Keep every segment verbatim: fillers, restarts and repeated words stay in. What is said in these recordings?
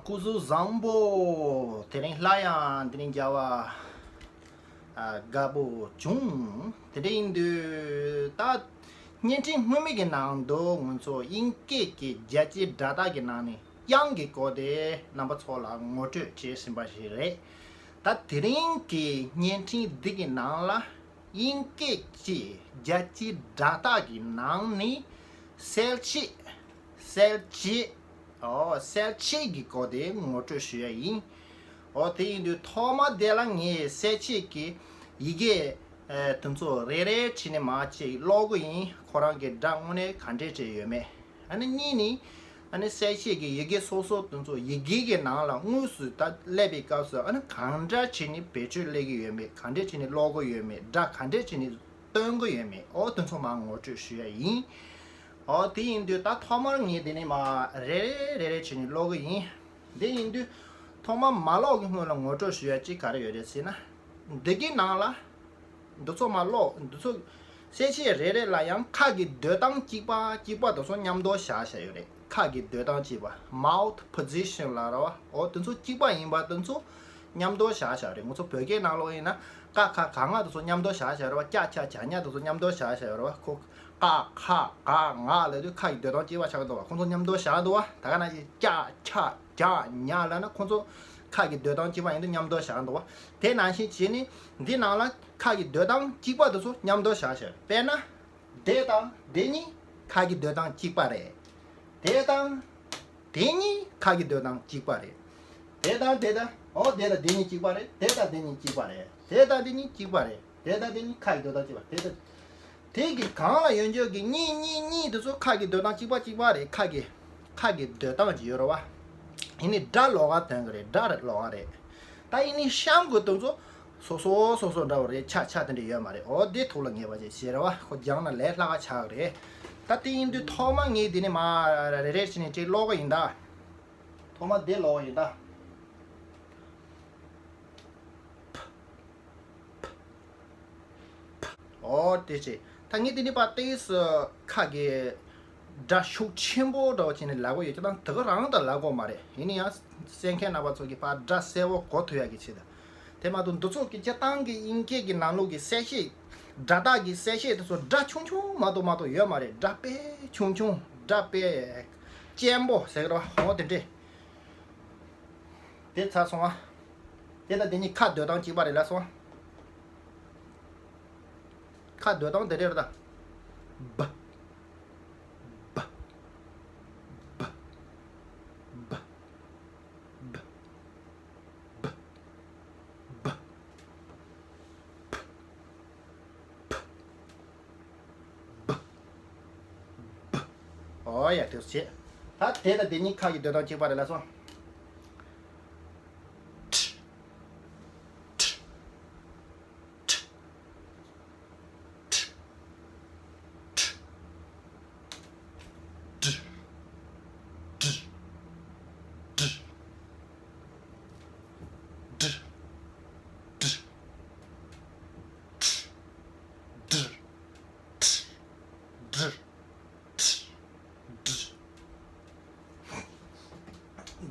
སྐུ་གཟུགས་བཟང་པོ། དེ་རིང་སླར་ཡང་འདི་ནས་མཇལ་བ་ཨ་དགའ་པོ་བྱུང་། དེ་འདྲ་ཡིན་དུས་ད་བརྙན་འཕྲིན་སྔོན་མའི་གི་ནང་དུ་ང་ཚོ་དབྱིན་སྐད་ཀྱི་རྒྱལ་སྤྱིའི་སྒྲ་རྟགས་ཀྱི་ནང་ནས་དབྱངས་ཀྱི་སྐོར་དེ་རྣམ་པ་ཚོ་ལ་ངོ་སྤྲོད་བྱས་ཟིན་པ་ཞིག་རེད། ད་དེ་རིང་གི་བརྙན་འཕྲིན་འདི་གི་ནང་ལ་དབྱིན་སྐད་ཀྱི་རྒྱལ་སྤྱིའི་སྒྲ་རྟགས་ཀྱི་ནང་ནས་གསལ་བྱེད། གསལ་བྱེད། ཨོ། གསལ་བྱེད་ཀྱི་སྐོར་དེ་ངོ་སྤྲོད་ཞུ་ཡ་ཡིན། ཨོ། དེ་ཡིན་དུས་ཐོག་མ་དེ་ལ་ངས་གསལ་བྱེད་ཀྱི་ཡི་གེ་ཨེ་དེ་ཚོ་རེ་རེ་བྱས་ནས་མར་ཅིག་ཀློག་གི་ཡིན། ཁོ་རང་གི་སྒྲ་དངོས་གནས་ག་འདྲས་བྲིས་ཡོད་མེད། ཨ་ནི་གཉིས་ནི། ཨ་ནི་གསལ་བྱེད་ཀྱི་ཡི་གེ་སོ་སོ་དེ་ཚོ་ཡི་གེ་གི་ནང་ལ་དངོས་སུ་ད་སླེབས་པའི་སྐབས་སུ་ཨ་ནི་གང་འདྲ་བྱས་ནས་བེད་སྤྱོད་སླེབས་ཀྱི་ཡོད་མེད། གང་འདྲས་བྱས་ནས་ཀློག་གི་ཡོད་མེད། སྒྲ་གང་འདྲས་བྱས་ནས་སྟོན་གྱི་ཡོད་མེད། ཨོ། དེ་ཚོ་མར་ངོ་སྤྲོད་ཞུ་ཡ་ཡིན། ཨོ། དེ་ཡིན་དུས་ད་ཐོག་མར་ངས་དེ་ནས་མར་རེ་རེ་རེ་རེ་བྱས་ནས་ཀློག་གི་ཡིན། དེ་ཡིན་དུས་ཐོག་མར་མ་ཀློག་གི་སྔོན་ལ་ངོ་སྤྲོད་ཞུ་ཡ་གཅིག་ག་རེ་ཡོད་རེད་ཟེར་ན། འདི་གི་ནང་ལ་འདི་ཚོ་མར་ཀློག་འདི་ཚོ་གསལ་བྱེད་རེ་རེ་ལ་ཡང་ཁ་གི་སྡོད་སྟངས་གཅིག་པ་གཅིག་པ་དེ་ཚོ་མཉམ་དུ་བཞག་བཞག་ཡོད་རེད། ཁ་གི་སྡོད་སྟངས་གཅིག་པ། mouth position ལབ་རེད་བ། འོ། དེ་ཚོ་གཅིག་པ་ཡིན་པ་དེ་ཚོ་མཉམ་དུ་བཞག་བཞག་རེད། ང་ཚོ་བོད་སྐད་ནང་ལོགས་ཡིན་ན་ཀ་ཁ་ག་ང་དེ་ཚོ་མཉམ་དུ་བཞག་བཞག་རེད་བ། ཀྱ་ཆ་ཇ་ཉ་དེ་ཚོ་མཉམ་དུ་བཞག་བཞག་རེད་བ། ཁོ་ཀ་ཁ་ག་ང་ལབ་དུས་ཁ་གི་སྡོད་སྟངས་གཅིག་པ་ཆགས་འདུག་བ། ཁོང་ཚོ་མཉམ་དུ་བཞག་འདུག་བ། ད་ག་ནང་བཞིན་ཀྱ་ཆ་ཇ་ཉ་ལབ་ན་ཁོང་ཚོ་ཁ་གི་སྡོད་སྟངས་གཅིག་པ་ཡིན་དུས་མཉམ་དུ་བཞག་འདུག་བ། དེ་ནང་བཞིན་བྱས་ནས་འདི་ནང་ལ་ཁ་གི་སྡོད་སྟངས་གཅིག་པ་དེ་ཚོ་མཉམ་དུ་བཞག་བཞག་དཔེར་ན། དེ་དང་དེ་གཉིས་ཁ་གི་སྡོད་སྟངས་གཅིག་པ་རེད། དེ་དང་དེ་གཉིས་ཁ་གི་སྡོད་སྟངས་གཅིག་པ་རེད། དེ་དང་དེ་དང་། ཨོ། དེ་དང་དེ་གཉིས་གཅིག་པ་རེད། དེ་དང་དེ་གཉིས་གཅིག་པ་རེད། དེ་དང་དེ་གཉིས་གཅིག་པ་རེད། དེ་དང་དེ་གཉིས་ཁ་གི་སྡོད་སྟངས་གཅིག་པ་རེད། དེ་དང་དེ་གི་སྒང་ལ་ཡོད་འཇོག་གི་གཉིས་གཉིས་གཉིས་དེ་ཚོ་ཁ་གི་སྡོད་སྟངས་གཅིག་པ་གཅིག་པ་རེད། ཁ་གི་ཁ་གི་སྡོད་སྟངས་ཀྱི་ཡོད་རེད་བ། ཡིན་ནི་སྒྲ་ལོགས་ཀ་དོན་གི་རེད། སྒྲ་རེད་ལོགས་ཀ་རེད། ད་ཡིན་ནི་གཤམ་གི་དེ་ཚོ་སོ་སོ་སོ་སོ་འདྲ་བོ་རེད། ཆ་ཆ་དེ་འདྲ་ཡོད་མ་རེད། འོ། དེ་ཐུགས་ལ་ངེས་པ་ཅིག་བྱེད་རེད་བ། ཁོ་སྦྱངས་ན་ལས་སླ་བ་ཆགས་གི་རེད། ད་དེ་ཡིན་དུས་ཐོག་མ་ངས་དེ་ནས་མར་རེ་རེ་བྱས་ནས་ཅིག་ཀློག་གི་ཡིན་ད། ཐོག་མ་དེ་ཀློག་གི་ཡིན་ད། ཨོ། དེ་བྱས། ད་ངས་དེ་ནས་ཕར་ཏོག་ཙམ་ཁ་གི་སྒྲ་ཤུགས་ཆེན་པོ་འདྲ་བོ་བྱས་ནས་ལབ་དགོས་ཡོད་ཀྱང་ད་ག་རང་ད་ལབ་དགོས་མ་རེད། ཡིན་ན་ཡང་གསན་མཁན་རྣམ་པ་ཚོ་གིས་ཕར་སྒྲ་གསལ་པོ་གོ་ཐུབ་ཡག་གི་ཆེད་དུ། དེ་མ་གཏོགས་འདི་ཚོ་གི་སྤྱིར་བཏང་གི་དབྱིན་སྐད་ཀྱི་ནང་ལོགས་ཀྱི་གསལ་བཤད། སྒྲ་རྟགས་ཀྱི་གསལ་བཤད་དེ་ཚོ་སྒྲ་ཆུང་ཆུང་མ་གཏོགས་མ་གཏོགས་ཡོད་མ་རེད། སྒྲ་དཔེ་ཆུང་ཆུང་། སྒྲ་དཔེ་གཅེམ་པོ་ཟེར་གི་རེད་བ། འོ། དེ་འདྲས། དེ་ཚར་སོང་ཨ། དེ་དང་དེ་གཉིས་ཁ་སྡོད་སྟངས་གཅིག་པ་རེད་ལབ་སོང་ཨ། ཁ་སྡོད་སྟངས་དེ་འདྲས་རེད་ད། བ། བ། བ། བ། བ། བ། བ། བ། བ། ཨོ་ཡ། དེ་བྱས། ད་དེ་དང་དེ་གཉིས་ཁ་གི་སྡོད་སྟངས་གཅིག་པ་རེད་ལབ་སོང་།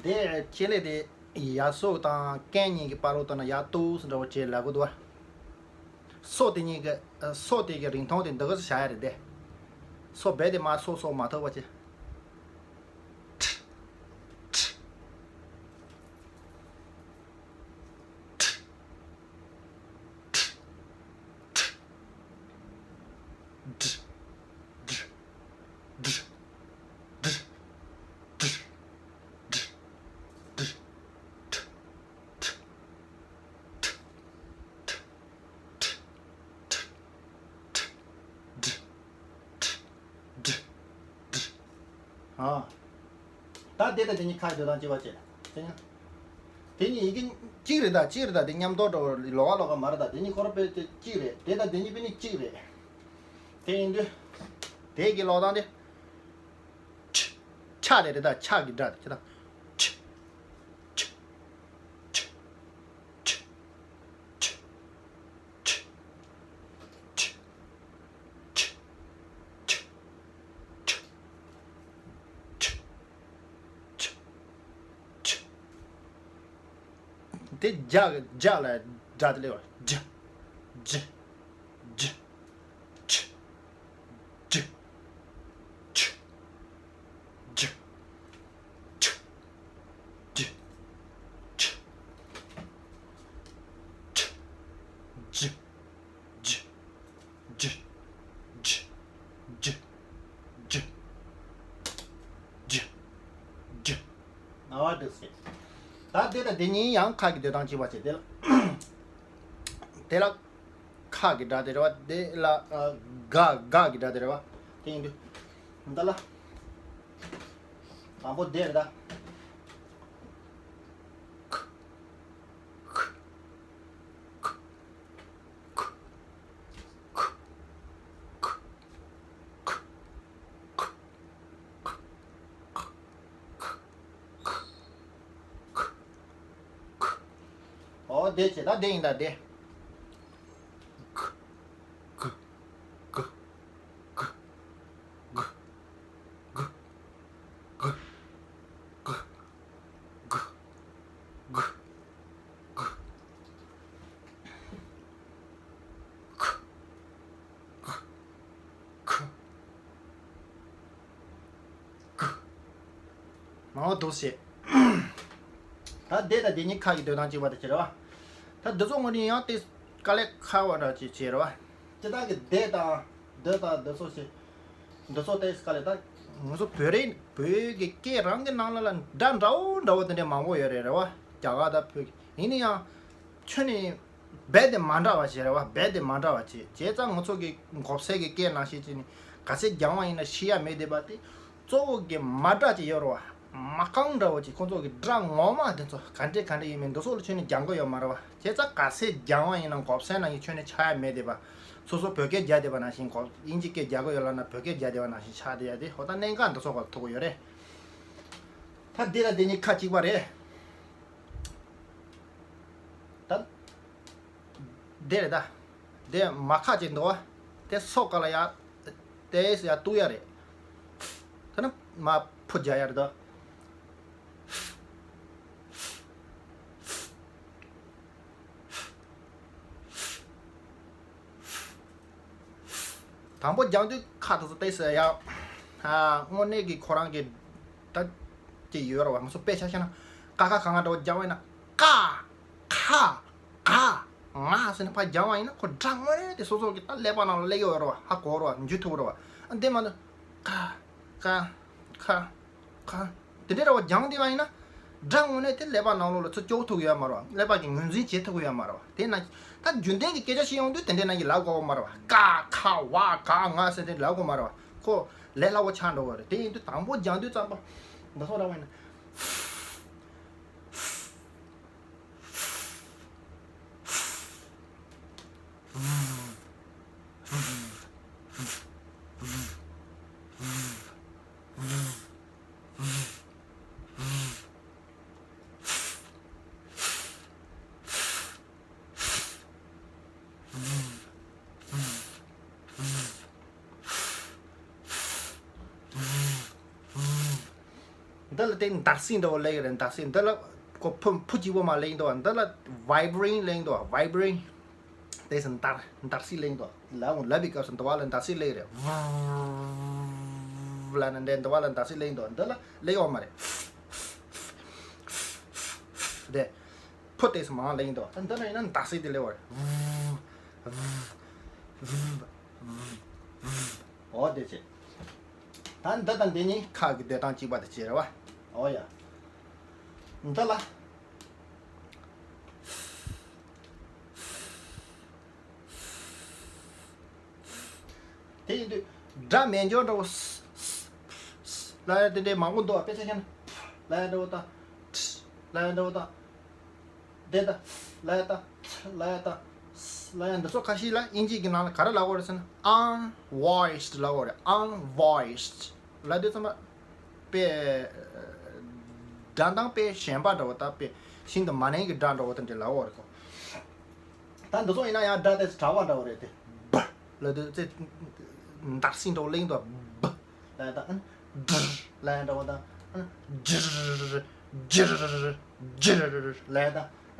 དེ་ཁྱེད་ལས་དེ་ཡ་སོ་དང་ཀན་གཉིས་ཀྱི་བར་དུ་ན་ཡ་ཏུ་ཟེར་འདྲ་བོ་བྱས་ལབ་གི་འདུག་བ། སོ་དེ་གཉིས་ཀྱི་སོ་དེ་གི་རིང་ཐུང་དེ་འདི་ག་ས་བྱ་ཡ་རེད་དེ། སོ་རྦད་དེ་མ་སོ་སོ་མ་ཐུབ་པ་བྱས། ཨ། ད་དེ་དང་དེ་གཉིས་ཁ་སྡོད་སྟངས་གཅིག་པ་བྱེད། དེ་གཉིས། དེ་གཉིས་ཡི་གེ་གཅིག་རེད་ད། གཅིག་རེད་ད། དེ་མཉམ་དུ་འགྲོ་ལོགས་ཀ་ལོགས་ཀ་མ་རེད་ད། དེ་གཉིས་ཁོ་རང་དཔེ་དེ་གཅིག་རེད། དེ་དང་དེ་གཉིས་དཔེ་ནི་གཅིག་རེད། དེ་ཡིན་དུས། དེ་གི་ཀློག་སྟངས་དེ། ཆ། ཆ་དེ་རེད་ད། ཆ་གི་སྒྲ་དེ་ཆ་དང་། ཆ། ཆ། ཆ། ཆ། ཆ། དེ་རྒྱ་རྒྱ་ལ་སྒྲ་དེ་ལས་བ། ཇ་ཇ་ཇ་ཇ་ཇ་ཇ་ཇ་ཇ་ཇ་ཇ་ཇ་ཇ་ཇ་ཇ། ཇི། ཇི། ཇི། ཇི། ཇི། ཇི། ཇི། ང་བ་འདུག་ཟེར། ད་དེ་དང་དེ་གཉིས་ཡང་ཁ་གི་སྡོད་སྟངས་གཅིག་པ་བྱེད། དེ་ལ། དེ་ལ། ཁ་གི་སྒྲ་དེ་རེད་བ། དེ་ལ། ཨ། ག་ག་གི་སྒྲ་དེ་རེད་བ། དེ་ཡིན་དུས། འདི་ལ། དང་པོ་དེ་རེད་ད། ཁ། ཁ། ཁ། ཨོ་དེ་བྱས་ད་དེ་ཡིན་ད་དེ། མང་པོ་འདུག་ཟེར། ད་དེ་དང་དེ་གཉིས་ཁ་གི་སྡོད་སྟངས་གཅིག་པ་དེ་བྱེད་རེད་བ། ད་འདི་ཚོ་དངོས་གནས་ཡང་དེ་དཀའ་ལས་ཁག་པ་འདྲ་ཅིག་བྱེད་རེད་བ། སྤྱིར་བཏང་གི་དེ་དང་འདི་དང་འདི་ཚོ་ཞིག་འདི་ཚོ་དེ་དཀའ་ལས་ད། ང་ཚོ་བོད་རིགས་བོད་ཀྱི་སྐད་རང་གི་ནང་ལ་ལ་སྒྲ་འདྲ་བོ་འདྲ་བོ་དེ་འདྲ་མང་པོ་ཡོད་རེད་རེད་བ། རྒྱ་གར་དང་བོད་ཀྱི་ཡིན་ན་ཡང་ཁྱོན་ནས། རྦད་དེ་མ་འདྲ་བ་ཞིག་རེད་བ། རྦད་དེ་མ་འདྲ་བ་ཅིག་བྱས་ཙང་ང་ཚོ་གི་མགོ་སེར་གི་སྐད་ནང་བཞིན་ཅིག་ནི་ག་ཚད་རྒྱང་བ་ཡིན་ན་ཤེས་ཡ་མེད་བསྡད་པ་དེ་གཙོ་བོ་གི་མ་འདྲ་ཅིག་ཡོད་རེད་བ། མ་རྐང་འདྲ་བོ་ཅིག་ཁོང་ཚོ་གི་སྒྲ་ངོ་མ་དེ་ཚོ་ག་འདྲས་ག་འདྲས་ཡིན་མིན་འདི་ཚོ་ལ་ཁྱོན་ནས་རྒྱང་གི་ཡོད་མ་རེད་བ། བྱས་ཙང་ག་ཚད་རྒྱང་བ་ཡིན་ན་མགོ་སེར་ནང་གི་ཁྱོན་ནས་ཆགས་ཡ་མེད་བསྡད་པ། སོ་སོ་བོད་སྐད་རྒྱག་བསྡད་པ་ནང་བཞིན་གོ་དབྱིན་ཇི་སྐད་རྒྱག་གི་ཡོད་ལབ་ན་བོད་སྐད་རྒྱག་བསྡད་པ་ནང་བཞིན་ཆགས་བསྡད་ཡ་དེ་ཧོ་ད་གནད་འགག་འདི་ཚོ་ག་ཐུག་གི་ཡོད་རེད། ད་འདི་ལ་འདི་གཉིས་ཁ་གཅིག་པ་རེད། ད། དེ་རེད་ད། དེ་མ་ཁ་ཅིག་འདུག་བ། དེ་སོ་ག་ལ་ཡ། དེ་ཡ་གཏུག་ཡ་རེད། ད་ནི་མ་ཕུ་རྒྱག་ཡ་རེད་ད། དང་པོ་རྒྱག་དུས་ཁ་དེ་ཚོ་ཏོག་ཙམ་ཡ། ཨ། དངོས་གནས་ཀྱི་ཁོ་རང་གི་ད་ཅིག་ཡོད་རེད་བ། ང་ཚོ་དཔེ་ཆ་བཤད་ན་ཀ་ཁ་ག་ང་འདྲ་བོ་རྒྱག་པ་ཡིན་ན་ཀ། ཁ། ག། ང་ཟེར་ནས་ཕར་རྒྱག་པ་ཡིན་ན་ཁོ་སྒྲ་དངོས་གནས་དེ་སོ་སོ་གི་ད་ཀླད་པ་ནང་ལ་སླེབས་ཡོད་རེད་བ། ཧ་གོ་རེད་བ། འཇུ་ཐུབ་རེད་བ། ཨ་འདི་མ་ནི་ཀ། ཀ། ཁ། ཁ། དེ་འདྲའི་འདྲ་བོ་རྒྱག་བསྡད་པ་ཡིན་ན། སྒྲ་དངོས་གནས་དེ་ཀླད་པ་ནང་ལོགས་ལ་ཚུར་སྐྱོར་ཐུབ་ཡོད་མ་རེད་བ། ཀླད་པ་གིས་ངོས་འཛིན་བྱེད་ཐུབ་ཡོད་མ་རེད་བ། དེས་ན། ད་རྒྱུན་ལྡན་གྱི་སྐད་ཆ་བཤད་ཡོང་དུས་དེ་འདྲའི་ནང་གི་ལབ་དགོས་མ་རེད་བ། ཀ་ཁ་བ་ག་ང་ཟེར་དེ་ལབ་དགོས་མ་རེད་བ། ཁོ་ལས་སླ་བོ་ཆགས་འགྲོ་བ་རེད། དེ་ཡིན་དུས་དང་པོ་རྒྱག་དུས་ཙམ་པ། འདི་ཚོ་འདྲ་བ་ཡིན་ན། འདི་ལ་དེ་འདར་སིག་འདྲ་བོ་ལེགས་རེད། འདར་སིག་འདི་ལ་ཁོ་ཕུ་ཕུ་གཅིག་པོ་མ་ལེགས་འདུག་འདི་ལ་vibrating ལེགས་འདུག vibrating། དེ་སུ་འདར་འདར་སིག་ལེགས་འདུག་ལབ་འོང་ལབ་པའི་སྐབས་སུ་འདི་བ་ལ་འདར་སིག་ལེགས་རེད། ལབ་ན་འདི་འདི་བ་ལ་འདར་སིག་ལེགས་འདུག་འདི་ལ་ལེགས་ཡོད་མ་རེད། དེ་ཕུ་དེ་སུ་མང་ལེགས་འདུག་འདི་ལ་ཡིན་ན་འདར་སིག་དེ་ལེགས་བ་རེད། འོ་དེ་བྱས། ད་འདི་དང་འདི་གཉིས་ཁ་གི་སྡོད་སྟངས་གཅིག་པ་དེ་བྱས་རེད་བ། འོ་ཡ། འདི་ལ། དེ་ཡིན་དུས་སྒྲ་མེད་འཇོག་འདྲ་བོ། ལ་ཡ་དེ་འདྲའི་མང་པོ་འདུག་དཔེ་ཆ་བཤད་ན། ལ་ཡ་འདྲ་བོ་དང་། ལ་ཡ་འདྲ་བོ་དང་། དེ་དང་། ལ་ཡ་དང་། ལ་ཡ་དང་། ལ་ཡ་འདི་ཚོ་ཁ་ཤས་ལ་དབྱིན་ཇི་གི་ནང་ལ་ག་རེ་ལབ་དགོས་རེད་ཟེར་ན། unvoiced ལབ་དགོས་རེད། unvoiced ལབ་དུས་ཙམ་པ། དཔེ། སྒྲ་གདངས་དཔེ་ཞན་པ་འདྲ་བོ་དང་དཔེ་ཤིན་ཏུ་མ་ནན་གྱི་སྒྲ་འདྲ་བོ་དེ་འདྲ་ལབ་དགོས་རེད་ཁོ། ད་འདི་ཚོ་ཡིན་ན་ཡང་སྒྲ་དེ་དྲག་པ་འདྲ་བོ་རེད་དེ། བ་ལབ་དུས་ཚེ། འདར་སིག་འདྲ་བོ་གླེང་དུས་བ་ལབ་ཡ་དང་། ཨ་ནི་ཌར་ལབ་ཡ་འདྲ་བོ་དང་། ཨ་ནི་ཇིར་ཇིར་ཇིར་ལབ་ཡ་དང་།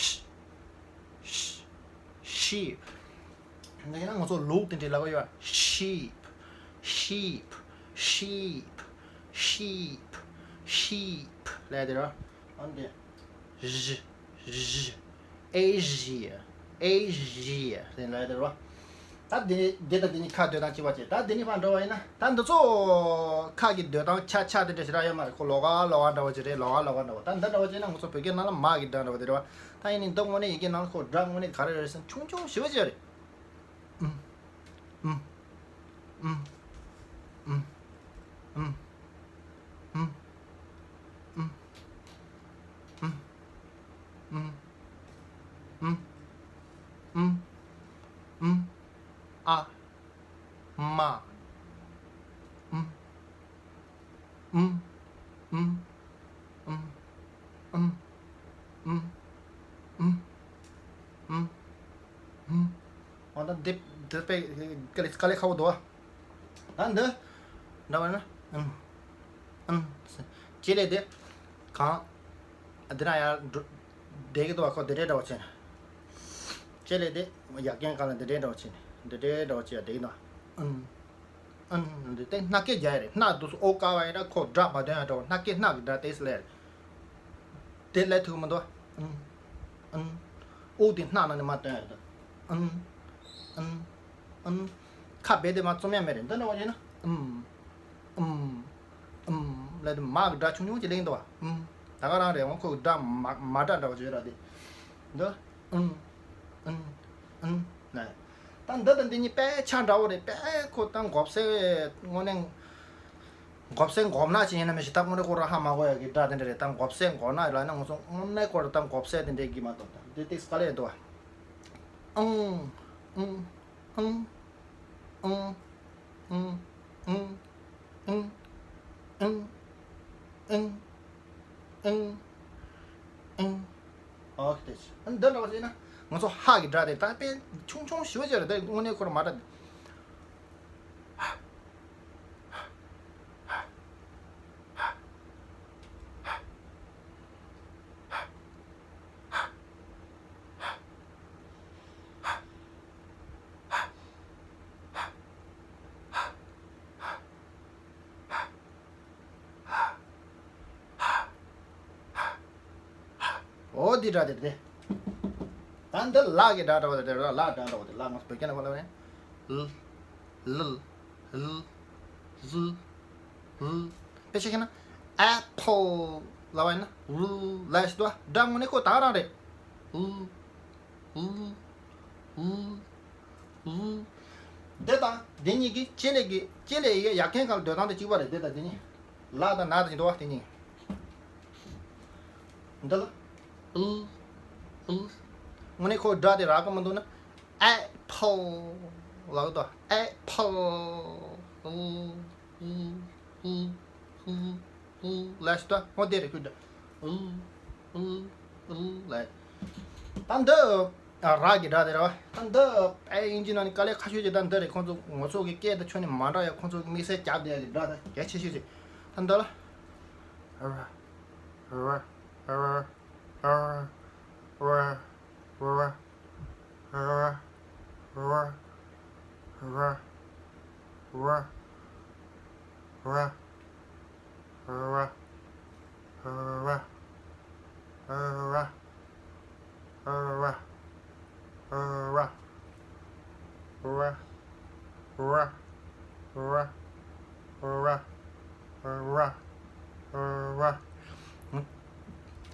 ཤི། ཤི། ཤི། འདི་ཡིན་ན་ང་ཚོ་ལུག་དེ་འདྲའི་ལབ་ཀྱི་ཡོད། ཤིབ། ཤིབ། ཤིབ། ཤིབ། ཤིབ་ལབ་དེ་རེད། ཨ་འདི། ཞི། ཞི། ཨེ་ཞི། ཨེ་ཞི་ཟེར་ལབ་དེ་རེད། ད་འདི་འདི་དང་འདི་གཉིས་ཁ་སྡོད་སྟངས་གཅིག་པ་བྱས། ད་འདི་གཉིས་ཕར་འགྲོ་བ་ཡིན་ན། ད་འདི་ཚོ་ཁ་གི་སྡོད་སྟངས་ཆ་ཆ་དེ་འདྲ་ཞིག་རག་ཡོད་མ་རེད། ཁོ་ལོགས་ཀ་ལོགས་ཀ་འདྲ་བོ་ཅིག་རེད། ལོགས་ཀ་ལོགས་ཀ་འདྲ་བོ། ད་འདི་འདྲ་བོ་བྱས་ན་ང་ཚོ་བོད་སྐད་ནང་ལ་མ་གི་སྒྲ་འདྲ་བོ་དེ་རེད་བ། ད་ཡིན་ནའི་འདི་དངོས་གནས་ཡི་གེ་ནང་ལ་ཁོ་སྒྲ་དངོས་གནས་ག་རེ་རེད་ཟེར་ན་ཆུང་ཆུང་ཞེ་པོ་ཅིག་རེད། ཨུམ། ཨུམ། ཨུམ། ཨུམ། ཨུམ། ཨུམ། ཨུམ། ཨུམ། ཨུམ། ཨུམ། ཨ། མ། ཨུམ། ཨུམ། ཨུམ། འོ་ད་འདི་འདི་དཔེ་དཀའ་ལས་དཀའ་ལས་ཁག་པོ་འདུག་ཨ། ད་འདི་འདྲ་བ་ན་ཨུམ། ཨུམ། ཅི་ལས་དེ་གང་འདི་ན་ཡར་འགྲོ་བསྡད་ཀྱི་འདུག་བ། ཁོ་འདི་འདྲའི་འདྲ་བ་བྱས་ནས། ཅི་ལས་དེ་ཡར་རྒྱང་གང་ལ་འདི་འདྲའི་འདྲ་བ་བྱས་ནས་འདི་འདྲའི་འདྲ་བ་བྱས་ཡར་བསྡད་ཀྱི་འདུག་ཨུམ། ཨུམ། འདི་སྟེང་སྣ་སྐད་རྒྱག་ཡ་རེད། སྣ་འདུག་སོ་ཨོ་ཀ་བ་ཡིན་ན་ཁོ་སྒྲ་མ་འདོན་ཡ་འདྲ་བོ། སྣ་སྐད་སྣ་གི་སྒྲ་ཏོག་ཙམ་སླེབས་རེད། དེ་ལས་ཐུག་མི་འདུག་ཨུམ། ཨུམ། དབུགས་དེ་སྣ་ནང་ནས་མར་བཏོན་ཡ་འདུག་ཨུམ། ཨུམ། ཨུམ། ཁ་རྦད་དེ་མར་བཙུམ་ཡ་མེད་རེད། འདི་འདྲ་བ་ཡིན་ན་ཨུམ། ཨུམ། ཨུམ། ལབ་དེ་མ་གི་སྒྲ་ཆུང་ཆུང་ཅིག་སླེབས་འདུག་བ། ཨུམ། ད་ག་རང་རེད། འོང་ཁོ་གི་སྒྲ་མ་མ་སྒྲ་འདྲ་བ་ཅིག་ཡོད་ར་དེ། འདི། ཨུམ། ཨུམ། ཨུམ། ལ། ད་འདི་དང་འདི་གཉིས་དཔེ་ཆ་འདྲ་བོ་རེད། དཔེ་ཁོ་ད་མགོ་སེར་དངོས་གནས། མགོ་སེར་མགོ་ནག་ཅིག་ཡིན་ན་མི་ཤེས། ད་དངོས་གནས་ཁོ་རང་ཧ་མ་གོ་ཡ་གི་སྒྲ་དེ་འདྲ་རེད། ད་མགོ་སེར་མགོ་ནག་ལ་ན་ང་ཚོ་དངོས་གནས་ཁོ་རང་ད་མགོ་སེར་དེ་འདྲའི་གི་མ་གཏོགས་ད་འདི་ཏིག་དཀའ་ལས་འདུག་ཨ། ཨང་། ཨང་། ཨང་། ཨང་། ཨང་། ཨང་། ཨང་། ཨང་། ཨང་། ཨང་། ཨོ་ཁེ། དེ་ཨ་འདི་འདྲ་བ་ཟེར་ན་ང་ཚོ་ཧ་གི་སྒྲ་དེ་ད་དཔེ་ཆུང་ཆུང་ཞེ་པོ་ཅིག་རེད། དེ་དངོས་གནས་ཁོ་རང་མ་འདྲ། འོ་འདི་སྒྲ་དེ་རེད། ད་འདི་ལ་གི་སྒྲ་འདྲ་བ་དེ་རེད། ལ་སྒྲ་འདྲ་བ་དེ་ལ་ང་ཚོ་བོད་སྐད་ནང་ལ་ལ་ལ་ལ་ལ་ལ། དཔེ་ཆ་ཁྱེར་ན་apple ལབ་པ་ཡིན་ན་ལ་ལ་ཞིག་འདུག་པ། སྒྲ་དངོས་གནས་ཁོ་ད་ག་རང་རེད། ལ་ལ་ལ་ལ། འདི་དང་འདི་གཉིས་ཀྱི་ལྕེ་ལེ་གི་ལྕེ་ལེ་ཡི་ཡ་རྐན་གང་ལ་སྡོད་སྟངས་དེ་གཅིག་པ་རེད། འདི་དང་འདི་གཉིས། ལ་དང་ན་དང་གཉིས་འདུག་པ། དེ་གཉིས། འདི་ལ་ལ་ལ། དངོས་གནས་ཁོ་སྒྲ་དེ་རག་གི་མི་འདུག་ན། apple ལབ་དོ། apple ལ་ལ་ལ་ལ་ལ་ཞིག་ད་ངོ་དེ་རེད་ཁུ་ད། ལ་ལ་ལ་ལ། ད་འདི་ར་གི་སྒྲ་དེ་རེད་པ། ད་འདི་ཨེ་དབྱིན་ཇི་ནང་ནས་དཀའ་ལས་ཁག་ཤོས་ཅིག་ད་འདི་རེད། ཁོང་ཚོ་ང་ཚོ་གི་སྐད་དང་ཁྱོན་ནས་མ་འདྲ་ཡ། ཁོང་ཚོ་གི་དམིགས་བསལ་རྒྱབ་བསྡད་ཡ་གི་སྒྲ་ད་གལ་ཆེ་ཤོས་ཅིག་ད་འདི་ལ།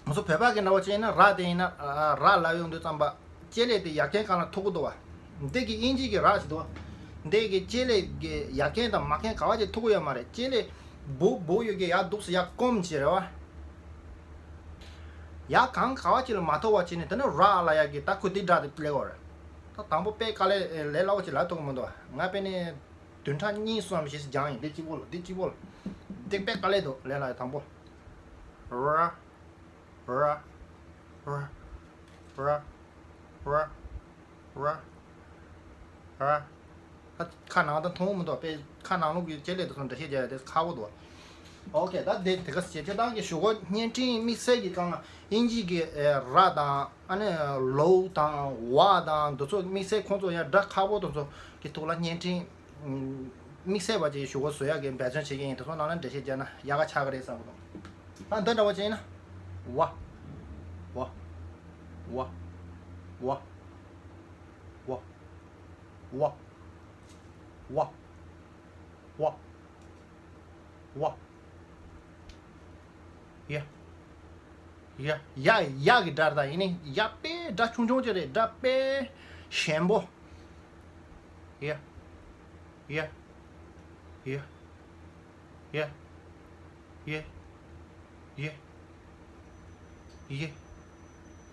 ང་ཚོ་བོད་པ་གི་འདྲ་བོ་བྱས་ན་ར་དེ་ཡིན་ན་ར་ལབ་ཡོང་དུས་ཙམ་པ་ལྕེ་ལེ་དེ་ཡ་རྐན་གང་ལ་ཐུག་གི་འདུག་པ། འདི་གི་དབྱིན་ཇི་གི་ར་ཟེར་འདུག་པ། འདི་གི་ལྕེ་ལེ་གི་ཡ་རྐན་དང་མ་རྐན་ག་བ་ཅིག་ཐུག་གི་ཡོད་མ་རེད། ལྕེ་ལེ་སྦུག་སྦུག་ཡོད་གི་ཡ་འདུག་སེ་ཡ་སྐོམ་བྱེད་རེད་པ། ཡ་གང་ག་བ་ཅིག་ལ་མ་ཐུག་པ་བྱས་ནས་དེ་ནི་ར་ལབ་ཡ་གི་ད་ཁོ་འདི་སྒྲ་དེ་སླེབས་པ་རེད། ད་དང་པོ་དཔེ་དཀའ་ལས་ལས་སླ་བོ་ཅིག་ལབ་ཐུབ་གི་མི་འདུག་པ། ང་དཔེ་ནས་བདུན་ཕྲག་གཉིས་གསུམ་ཞིག་སྦྱངས་ཡིན། འདི་གཅིག་པོ་ལ་འདི་གཅིག་པོ་ལ། འདི་དཔེ་དཀའ་ལས་འདུག་ལས་སླ་ཡ་དང་པོ། ར་ར་ར་ར་ར་ར་ར་ར། ཁ་ནང་དུ་མཐོང་མི་འདུག་པས། ཁ་ནང་ལོགས་ཀྱི་ལྕེ་ལེ་དེ་ཚོ་འདྲ་བཤད་རྒྱག་ཡ་དེ་ཁག་པོ་འདུག་ཨོ་ཁེ། ད་དེ་དེ་ག་ཟེར་ཁྱེད་རང་གི་ཞུ་སྒོ་བརྙན་འཕྲིན་དམིགས་བསལ་གྱི་སྒང་ལ་དབྱིན་ཇི་གི་ཨེ་ར་དང་ཨ་ནི་ལོ་དང་ཝ་དང་འདི་ཚོ་དམིགས་བསལ་ཁོང་ཚོ་ཡང་སྒྲ་ཁག་པོ་དེ་ཚོ་གི་ཐོག་ལ་བརྙན་འཕྲིན་དམིགས་བསལ་བ་ཅིག་ཞུ་སྒོ་བཟོ་ཡ་གི་འབད་བརྩོན་བྱེད་ཀྱི་ཡིན། དེ་ཚོ་ནང་ལ་འགྲེལ་བཤད་བརྒྱབ་ན་ཡག་ག་ཆགས་ཀྱི་རེད་བསམ་གི་འདུག་ད་འདི་འདྲ་བོ་བྱས་ན་ཝ་ཝ་ཝ་ཝ་ཝ་ཝ་ཝ་ཝ། ཝ། ཝ། ཡ། ཡ། ཡ། ཡ་གི་སྒྲ་རེད། ད་ཡིན་ནི་ཡ་དཔེ་སྒྲ་ཆུང་ཆུང་ཅིག་རེད། སྒྲ་དཔེ་ཞན་པོ། ཡ། ཡ། ཡ། ཡ། ཡ། ཡ། ཡེ།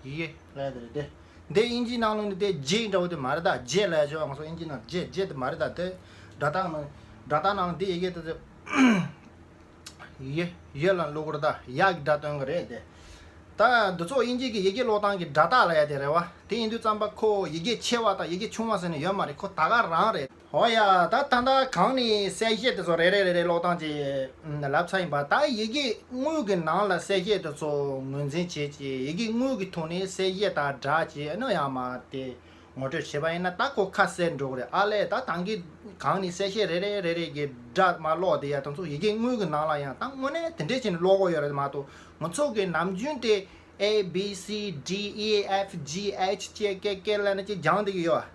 ཡེ། ལབ་ཡ་དེ་རེད་དེ། འདི་དབྱིན་ཇིའི་ནང་ལོགས་ནས་དེ་ཇེ་འདྲ་བོ་དེ་མ་རེད་ད། ཇེ་ལབ་ཡ་ཆེ་བ་ང་ཚོ་དབྱིན་ཇི་ནང་ཇེ་ཇེ་དེ་མ་རེད་ད། དེ་སྒྲ་རྟགས་ནང་སྒྲ་རྟགས་ནང་འདི་ཡི་གེ་དེ་ཡེ། ཡེ་ལ་ཀློག་གི་རེད་ད། ཡ་གི་སྒྲ་སྟོན་གི་རེད་དེ། ད་འདི་ཚོ་དབྱིན་ཇི་གི་ཡི་གེ་ཀློག་སྟངས་ཀྱི་སྒྲ་རྟགས་ལབ་ཡ་དེ་རེད་བ། དེ་ཡིན་དུས་ཙམ་པ་ཁོ་ཡི་གེ་ཆེ་བ་དང་ཡི་གེ་ཆུང་བ་ཟེར་ནས་ཡོད་མ་རེད། ཁོ་ད་ག་རང་རེད། ཨོ་ཡ། ད་ད་ལྟ་གང་ནས་གསལ་བཤད་དེ་ཚོ་རེ་རེ་རེ་རེ་ཀློག་སྟངས་ཀྱི་ལབ་ཚར་ཡིན་པ། ད་ཡི་གེ་དངོས་ཀྱི་ནང་ལ་གསལ་བཤད་དེ་ཚོ་ངོས་འཛིན་བྱེད་ཀྱི། ཡི་གེ་དངོས་ཀྱི་ཐོག་ནས་གསལ་བཤད་དང་སྒྲ་བྱེད་ནི་ཡང་མ་དེ་ངོ་སྤྲོད་བྱས་པ་ཡིན་ན་ད་ཁོ་ཁ་གསལ་འགྲོ་གི་རེད། ཨ་ལས། ད་ད་གིན་གང་ནས་གསལ་བཤད་རེ་རེ་རེ་རེ་གི་སྒྲ་མ་ཀློག་དེ་ཡ་དེ་ཚོ་ཡི་གེ་དངོས་ཀྱི་ནང་ལ་ཡང་ད་དངོས་གནས་དེ་འདྲས་བྱས་ནས་ཀློག་གི་ཡོད་རེད་མ་གཏོགས། ང་ཚོ་གི་ནམ་རྒྱུན་དེ་A B C D E F G H ཅེས་ཀེ་ཀེ་ལབ་ནས་ཅིག་སྦྱངས་བསྡད་ཀྱི་ཡོད།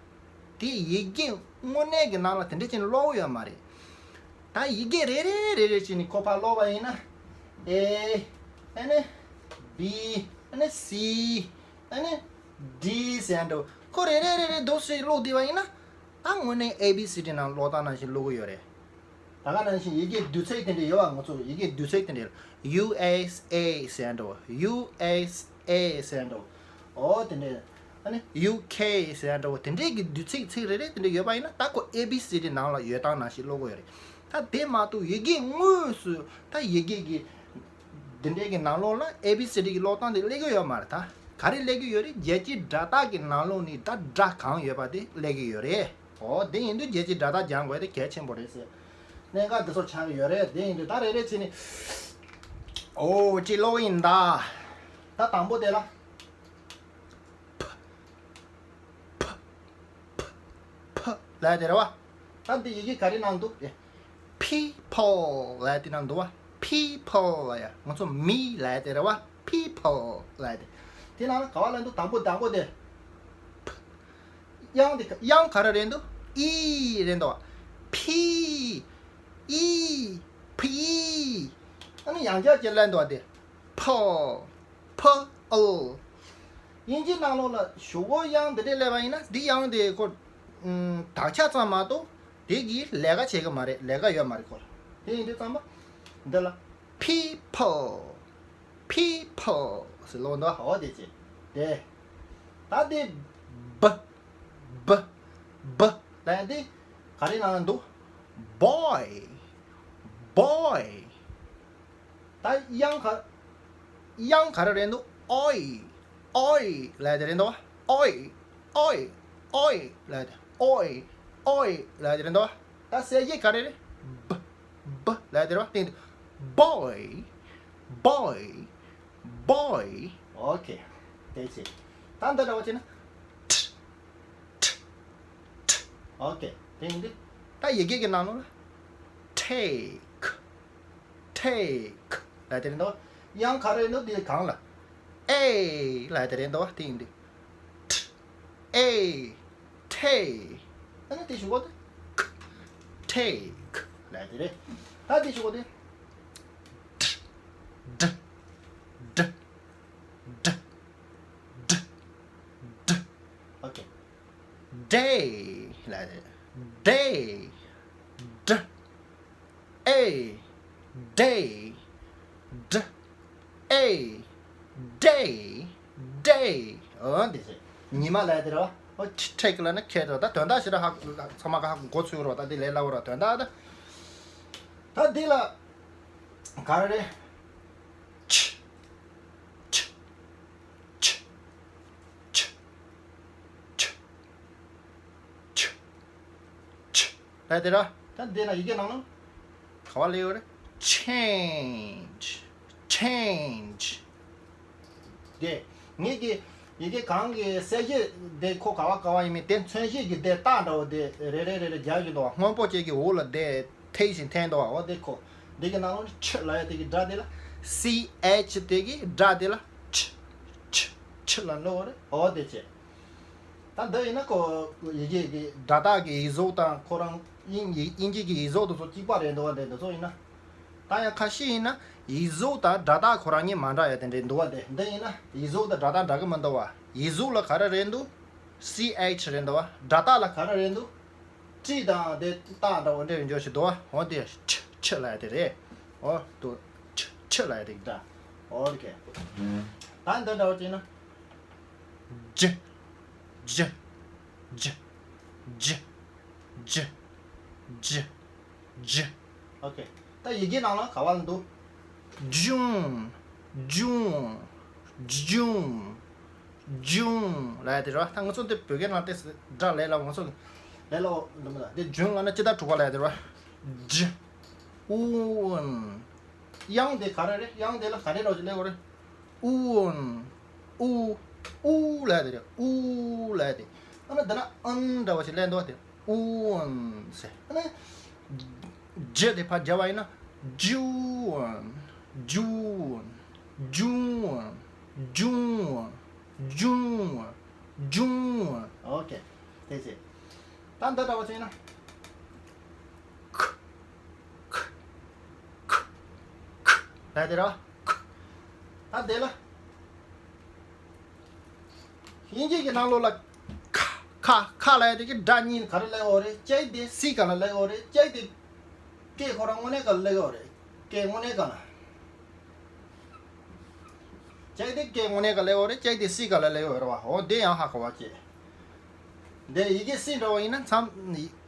དེ་ཡི་གེ་དངོས་གནས་ཀྱི་ནང་ལ་དེ་འདྲ་བྱས་ནས་ཀློག་ཡོད་མ་རེད། ད་ཡི་གེ་རེ་རེ་རེ་རེ་བྱས་ནས་ཁོ་ཕར་ཀློག་པ་ཡིན་ན། A ཨ་ནི་B ཨ་ནི་C ཨ་ནི་D ཟེར་འགྲོ། ཁོ་རེ་རེ་རེ་རེ་འདུག་སེ་ཀློག་བསྡད་པ་ཡིན་ན། ད་ ད་དངོས་གནས་ཨེ་བི་སི་ཌི་ནང་ཀློག་སྟངས་ནང་བཞིན་ཀློག་གི་ཡོད་རེད། ད་ག་ནང་བཞིན་ཡི་གེ་བསྡུས་ཚིག་དེ་འདྲ་ཡོད་པ། ང་ཚོ་ཡི་གེ་བསྡུས་ཚིག་དེ་འདྲ་ཡུ་ཨེས་ཨེ་ཟེར་འགྲོ་བ། ཡུ་ཨེས་ཨེ་ཟེར་འགྲོ་བ། འོ་དེ་འདྲ། ཨ་ནི་ཡུ་ཁེ་ཟེར་འགྲོ་བ། དེ་འདྲའི་གི་བསྡུས་ཚིག་ཚིག་རེ་རེ་དེ་འདྲ་ཡོད་པ་ཡིན་ན། ད་ཁོ་ཨེ་བི་སི་ཌི་ནང་ལ་ཡོད་སྟངས་ནང་བཞིན་ཀློག་གི་ཡོད་རེད། ད་དེ་མ་གཏོགས་ཡི་གེ་དངོས་སུ་ད་ཡི་གེ་གི་འདི་འདྲའི་གི་ནང་ལོགས་ལ་ཨེ་བི་སི་ཌི་གི་ཀློག་སྟངས་དེ་སླེབས་ཀྱི་ཡོད་མ་རེད། ད་ག་རེ་སླེབས་ཀྱི་ཡོད་རེད། རྒྱལ་སྤྱིའི་སྒྲ་རྟགས་ཀྱི་ནང་ལོགས་ནས་ད་སྒྲ་གང་ཡོད་པ་དེ་སླེབས་ཀྱི་ཡོད་རེད། འོ་དེ་ཡིན་དུས་རྒྱལ་སྤྱིའི་སྒྲ་རྟགས་སྦྱང་དགོས་དེ་གལ་ཆེན་པོ་རེད་ཟེར། གནད་འགག་འདི་ཚོ་ཆགས་ཀྱི་ཡོད་རེད། དེ་ཡིན་དུས་ད་རེ་རེ་བྱས་ནས། འོ་ཅི་ཀློག་ཡིན་ད། ད་དང་པོ་དེ་ལ། ཕ། ཕ། ཕ། ཕ། ལབ་དེ་རེད་བ། ད་འདི་ཡི་གེ་ག་རེ་ནང་འདུག་དེ། People ལབ་དེ་ནང་འདུག་བ། People ལབ་ཡ། ང་ཚོ་མི་ལབ་དེ་རེད་བ། People ལབ་དེ། དེ་ནང་ལ་ག་བ་ལབ་འདུག་དང་པོ་དང་པོ་དེ། དབྱངས་དེ་དབྱངས་ག་རེ་རེད་འདུག་ཨི་རེད་འདུག་བ། ཕི། ཨི། ཕི། ཨ་ནི་ཡང་བསྐྱར་ཅིག་ལབ་འདུག་བ་དེ། ཕོ། ཕོ། ཨོ། དབྱིན་ཇིའི་ནང་ལོགས་ལ་གཞུག་གུ་དབྱངས་འདི་འདྲས་སླེབས་པ་ཡིན་ན། འདི་དབྱངས་དེ་ཁོ། ཨུམ། དག་ཆ་ཙམ་མ་གཏོགས་དེ་གིས་ལས་ཀ་བྱེད་ཀྱི་མ་རེད། ལས་ཀ་ཡོད་མ་རེད་ཁོ་ལ། དེ་ཡིན་དུས་ཙམ་པ། འདི་ལ། People། People ཟེར་ཀློག་འདུག་བ། འོ་དེ་བྱས། དེ། ད་དེ། བ། བ། བ་ལབ་ཡ་དེ་ག་རེ་ནང་ལ་འདུག Boy། Boy། ད་དབྱངས་ག། དབྱངས་ག་རེ་རེད་འདུག་ཨོའི། ཨོའི་ལབ་དེ་རེད་འདུག་བ། ཨོའི། ཨོའི། ཨོའི་ལབ་དེ། ཨོའི། ཨོའི་ལབ་དེ་རེད་འདུག་བ། ད་གསལ་བྱེད་ག་རེ་རེད། བ། བ་ལབ་དེ་རེད་བ། སྟེང་དུ། Boy། Boy། Boy། ཨོ་ཁེ། དེ་བྱས། ད་འདི་འདྲ་བ་བྱས་ན། ཁྲ། ཁྲ། ཁྲ། ཨོ་ཁེ། དེ་ཡིན་དུས། ད་ཡི་གེ་གི་ནང་ལོགས་ལ། Take། Take ལབ་དེ་རེད་འདུག་དབྱངས་ག་རེ་འདུག་དེ་གང་ལ། ཨེ་ལབ་དེ་རེད་འདུག་དེ་ཡིན་དུས། ཁྲ། ཨེ། ཐེ། ཨ་ནི་དེ་གཞུག་གུ་དེ། ཁ། Take ལབ་དེ་རེད། ད་དེ་གཞུག་གུ་དེ། ཌ། ཌ། ཌ། ཌ། ཌ། ཌ། ཨོ་ཁེ། Day ལབ་དེ། Day། ཌ། ཨེ། Day། ཌ། ཨེ། Day། Day། འོ་འདི་ཟེར། ཉི་མ་ལབ་དེ་རེད་བ། འོ་ཁྲ། ཁྲ་ལབ་ན་ཁེ་རེད་བ། ད་དོན་དག་ཞེ་དྲག་ཧ། ཚང་མ་ག་ཧ་གོ་ཚུལ་རོ། ད་འདི་ལས་སླ་བོ་ར། དོན་དག་ད། ད་འདི་ལ་ག་རེ་རེད། ཆ། ཆ། ཆ། ཆ། ཆ། ཆ། ཆ། ལབ་དེ་ར། ད་འདི་ན་ཡི་གེ་ནང་ན། ག་བ་ལས་ཡོད་རེད། Change། Change། དེ། ངེད་ཀྱི་ཡི་གེ་གང་གི་གསལ་བྱེད་དེ་ཁོ་ག་བ་ག་བ་ཡིན་མིན་དེ་མཚོན་བྱེད་ཀྱི་དེ་རྟགས་འདྲ་བོ་དེ་རེ་རེ་རེ་རེ་རྒྱག་གི་འདུག་བ། སྔོན་པོ་བཅས་ཀྱི་འོག་ལ་དེ་ཐེ་བཞིན་འཐེན་འདུག་བ། འོ་དེ་ཁོ། འདི་གི་ནང་ལོགས་ནས་ཆ་ལབ་ཡ་དེ་གི་སྒྲ་དེ་ལ། སི་ཨེཆ་དེ་གི་སྒྲ་དེ་ལ། ཆ། ཆ། ཆ་ལབ་འགྲོ་བ་རེད། འོ་དེ་བྱས། ད་འདི་ཡིན་ན་ཁོ་ཡི་གེ་གི་སྒྲ་རྟགས་ཀྱི་ཡིག་གཟུགས་དང་ཁོ་རང་དབྱིན་དབྱིན་ཇི་གི་ཡིག་གཟུགས་དེ་ཚོ་གཅིག་པ་རེད་འདུག་བ། དེ་འདི་ཚོ་ཡིན་ན། ད་ཡང་ཁ་ཤས་ཡིན་ན་ཡིག་གཟུགས་དང་སྒྲ་རྟགས་ཁོ་རང་གཉིས་མ་འདྲ་ཡ་དེ་འདྲས་འདུག་བ། དེ་འདི་ཡིན་ན་ཡིག་གཟུགས་དང་སྒྲ་རྟགས་འདྲ་གི་མི་འདུག་བ། ཡིག་གཟུགས་ལ་ག་རེ་རེད་འདུག་སི་ཨེཆ་རེད་འདུག་བ། སྒྲ་རྟགས་ལ་ག་རེ་རེད་འདུག་ཊི་དང་དེ་རྟགས་འདྲ་བོ་འདྲ་བོ་འཇོག་བྱེད་དོ། འོ་དེ་ཆ་ཆ་ལབ་ཡ་དེ་རེད། འོ་དོ་ཆ་ཆ་ལབ་ཡ་དེ་འདྲ། ཨོ་ཁེ། ད་འདི་འདྲ་བོ་བྱས་ན། ཇ། ཇ། ཇ། ཇ། ཇ། ཇ། ཇ། ཨོ་ཁེ། ད་ཡི་གེ་ནང་ལ་ག་བ་ལ་འདུག་ཇུང་། ཇུང་། ཇུང་། ཇུང་ལབ་ཡ་དེ་རེད་བ། ད་ང་ཚོ་འདི་བོད་སྐད་ནང་དེ་སྒྲ་ལས་སླ་བོ། ང་ཚོ་ལས་སླ་བོ་འདི་མི་ལ་དེ་ཇུང་ལབ་ན་སྤྱི་ཟླ་དྲུག་པ་ལབ་ཡ་དེ་རེད་བ། ཇ། ཨུན། དབྱངས་དེ་ག་རེ་རེད། དབྱངས་དེ་ལ་ག་རེ་འདྲ་བོ་ཞིག་སླེབས་ཡོད་རེད། ཨུན། ཨུ། ཨུ་ལབ་ཡ་དེ་རེད། ཨུ་ལབ་ཡ་དེ། ཨ་ན་འདི་ན་ཨན་འདྲ་བོ་ཞིག་སླེབས་འདུག་བ། དེ་ཨུན་ཟེར། ཨ་ན་ཇ་དེ་ཕར་སྦྱར་བ་ཡིན་ན་ཇུན། ཇུན། ཇུན། ཇུན། ཇུན། ཨོ་ཁེ། དེ་བྱས། ད་འདི་འདྲ་བོ་བྱས་ན། ཁ། ཁ། ཁ། ཁ་ལབ་དེ་རེད་བ། ཁ། ད་དེ་ལ། དབྱིན་ཇི་གི་ནང་ལོགས་ལ་ཁ། ཁ། ཁ་ཁ་ལབ་ཡ་དེ་གི་སྒྲ་གཉིས་ག་རེ་སླེབས་ཡོད་རེད། ཅིག་དེ་སི་ག་ལ་སླེབས་ཡོད་རེད། ཅིག་དེ་ཀེ་ཁོ་རང་དངོས་གནས་ག་ལ་སླེབས་ཡོད་རེད། ཀེ་དངོས་གནས་ག་ལ། ཅིག་དེ་ཀེ་དངོས་གནས་ག་ལ་སླེབས་ཡོད་རེད། ཅིག་དེ་སི་ག་ལ་སླེབས་ཡོད་རེད་བ། འོ་དེ་ཡང་ཧ་གོ་བ་བྱེད། འདི་ཡི་གེ་སི་འདྲ་བ་ཡིན་ན་མཚམས་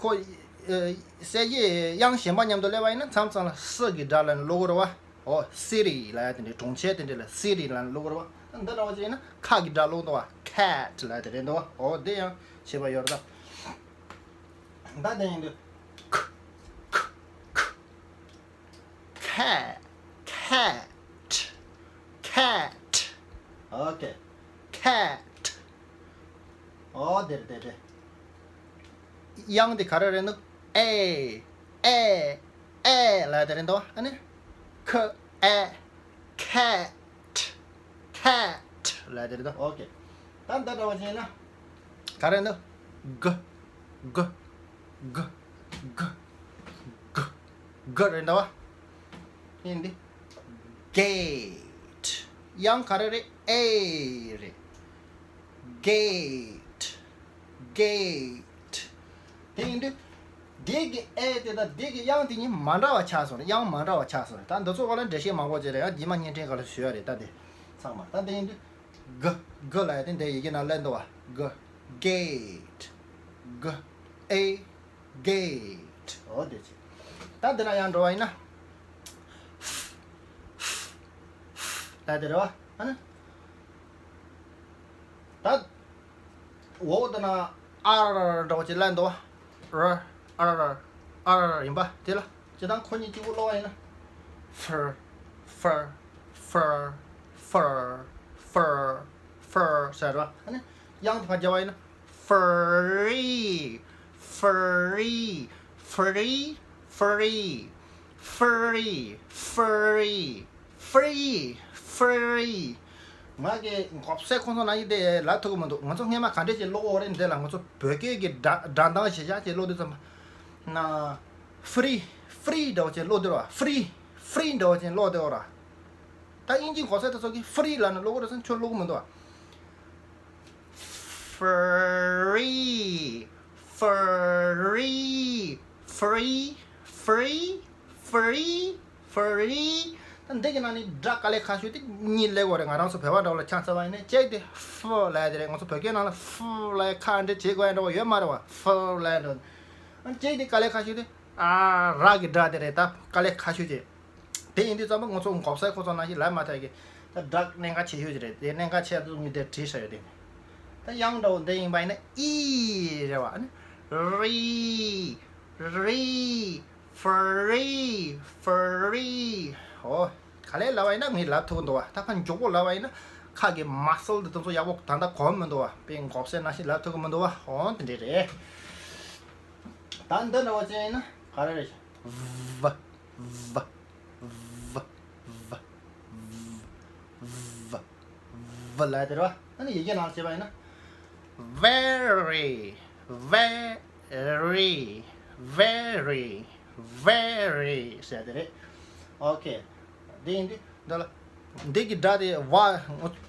ཁོ་གསལ་བྱེད་དབྱངས་གཞན་པ་མཉམ་དུ་སླེབས་པ་ཡིན་ན་མཚམས་མཚམས་ལ་སི་གི་སྒྲ་ལ་ཀློག་གི་རེད་བ། འོ་སི་རི་ལབ་ཡ་དེ་འདྲའི་གྲོང་ཁྱེར་དེ་འདྲ་ལ་སི་རི་ལབ་ཀློག་གི་རེད་བ། འདི་འདྲ་བ་ཅིག་ཡིན་ན་ཁ་གི་སྒྲ་ཀློག་འདུག་བ། ཁེ་ཊི་ལབ་ཡ་དེ་རེད་འདུག་བ། འོ་དེ་ཡང་ཁྱད་པར་ཡོད་རེད་ད། ད་དེ་ཡིན་དུས། ཁ་ཁ་ཁ་ཁ་ཁེ་ཊི། ཁེ་ཊི། ཨོ་ཁེ། ཁེ་ཊི། ཨོ་དེ་རེད་དེ་རེད། དབྱངས་དེ་ག་རེ་རེད་འདུག་ཨེ། ཨེ། ཨེ་ལབ་དེ་རེད་འདུག་ཨ་ནི། ཁ་ཨེ། ཁེ་ཊི། ཁེ་ཊི་ལབ་དེ་རེད་འདུག་ཨོ་ཁེ། ད་འདི་འདྲ་བ་ཅིག་ཡིན་ན། ག་རེ་འདུག་ག་ག་ག་ག་ག་ག་རེད་འདུག་བ། ཡིན་འདི། གེ་ཊི། དབྱངས་ག་རེ་རེད། ཨེ་རེད། གེ་ཊི། གེ་ཊི། དེ་ཡིན་དུས། འདི་གི་ཨེ་དེ་དང་འདི་གི་དབྱངས་དེ་གཉིས་མ་འདྲ་བ་ཆགས་སོང་རེད། དབྱངས་མ་འདྲ་བ་ཆགས་སོང་རེད། ད་འདི་ཚོ་ག་ལ་འགྲེལ་བཤད་མང་པོ་བྱས་རེད། ཡང་རྗེས་མ་བརྙན་འཕྲིན་ག་ལ་ཞུ་ཡ་རེད། ད་དེ་ཚང་མ་ད་འདི་ཡིན་དུས། ག་ག་ལབ་ཡ་དེ་འདི་ཡི་གེ་ནང་སླེབས་འདུག་བ། ག་གེ་ཊི། ག་ཨེ། གེ་ཊི། འོ་དེ་ཅི། ད་འདི་ན་ཡང་འགྲོ་བ་ཡིན་ན། ཧྥ་ཧྥ་ཧྥ་ལབ་དེ་རེད་བ། ཨ་ནི། ད། འོ་དེ་ན་ཨ་ར་ར་ར་འདྲ་བ་ཅིག་སླེབས་འདུག་བ། ར་ཨ་ར་ར་ཨ་ར་ར་ཡིན་པ་དེ་ལ་སྤྱིར་བཏང་ཁོ་གཉིས་གཅིག་པུ་ཀློག་པ་ཡིན་ན། ཧྥ་ཧྥ་ཧྥ་ཧྥ་ཧྥ་ཧྥ་ཧྥ་ཟེར་བ། ཨ་ནི་དབྱངས་དེ་ཕར་རྒྱབ་པ་ཡིན་ན། ཧྥ་རི། ཧྥ་རི། ཧྥ་རི། ཧྥ་རི། ཧྥ་རི། ཧྥ་རི། ཧྥ་རི། ཧྥ་རི། ང་གི་མགོ་སེར་ཁོང་ཚོ་ནང་བཞིན་དེ་ལབ་ཐུབ་ཀྱི་མི་འདུག་ང་ཚོ་སྔས་མ་ག་འདྲས་ཅིག་ཀློག་ཡོད་རེད། འདི་ལ་ང་ཚོ་བོད་སྐད་ཀྱི་སྒྲ་སྒྲ་གདངས་གཞི་བཞག་ཅིག་ཀློག་དུས་ཙམ་པ། ན། ཧྥ་རི། ཧྥ་རི་འདྲ་བོ་ཅིག་ཀློག་དུས་ར། ཧྥ་རི། ཧྥ་རི་འདྲ་བོ་ཅིག་ཀློག་དུས་ར། ད་དབྱིན་ཇིའི་མགོ་སེར་དེ་ཚོ་གིས་ཧྥ་རི་ལབ་ནས་ཀློག་གི་རེད་ཟེར་ན་ཁྱོད་ཀློག་གི་མི་འདུག་ཨ། ཧྥ་རི། ཧྥ་རི། ཧྥ་རི། ཧྥ་རི། ཧྥ་རི། ཧྥ་རི། ད་འདི་གི་ནང་ནས་སྒྲ་དཀའ་ལས་ཁག་ཤོས་དེ་གཉིས་སླེབས་ཡོད་རེད། ང་རང་ཚོ་བོད་པ་འདྲ་བོ་ལ་ཆ་མཚོན་པ་ཡིན་ན། གཅིག་དེ་ཧྥུ་ལབ་ཡ་དེ་རེད། ང་ཚོ་བོད་སྐད་ནང་ལ་ཧྥུ་ལབ་ཡ་ཁ་འདྲ་བྱེད་དགོས་ཡ་འདྲ་བོ་ཡོད་མ་རེད་བ། ཧྥུ་ལབ་ཡ་འདྲ་བོ། ཨ་གཅིག་དེ་དཀའ་ལས་ཁག་ཤོས་དེ་ཨ་ར་གི་སྒྲ་དེ་རེད། ད་དཀའ་ལས་ཁག་ཤོས་དེ། དེ་ཡིན་དུས་ཙམ་པ་ང་ཚོ་མགོ་སེར་ཁོ་ཚོ་ནང་བཞིན་ལབ་མ་ཐུབ་ཀི། ད་སྒྲ་གནད་འགག་ཆེ་ཤོས་ཅིག་རེད། དེ་གནད་འགག་ཆེ་ཚུལ་ངས་དེར་བྲིས་བཞག་ཡོད་དེ། ད་དབྱངས་འདྲ་བོ་འདི་ཡིན་པ་ཡིན་ན་ཨི་རེད་བ། ཨ་ནི་རི། རི། ཧྥ་རི། ཧྥ་རི། ཨོ། ག་ལེར་ལབ་པ་ཡིན་ན་ངས་ལབ་ཐུབ་ཀྱི་འདུག་བ། ད་ཕར་མགྱོགས་པོ་ལབ་པ་ཡིན་ན་ཁ་གི་མ་སལ་འདི་དེ་ཚོ་ཡག་པོ་ད་ལྟ་གོམས་མི་འདུག་བ། དཔེ་མགོ་སེར་ནང་བཞིན་ལབ་ཐུབ་ཀྱི་མི་འདུག་བ། ཨོ་དེ་འདྲས་རེད། ད་འདི་འདྲ་བོ་ཅན་ཡིན་ན་ག་རེ་རེད། ཝ། ཝ། ཝ། ཝ། ཝ། ཝ་ལབ་དེ་རེད་བ། ཨ་ནི་ཡི་གེ་ནང་བྱས་པ་ཡིན་ན། very, very, very, very ཟེར་དེ་རེད། ཨོ་ཁེ། དེ་ཡིན་དུས་འདི་ལ། འདི་གི་སྒྲ་དེ་ཝ།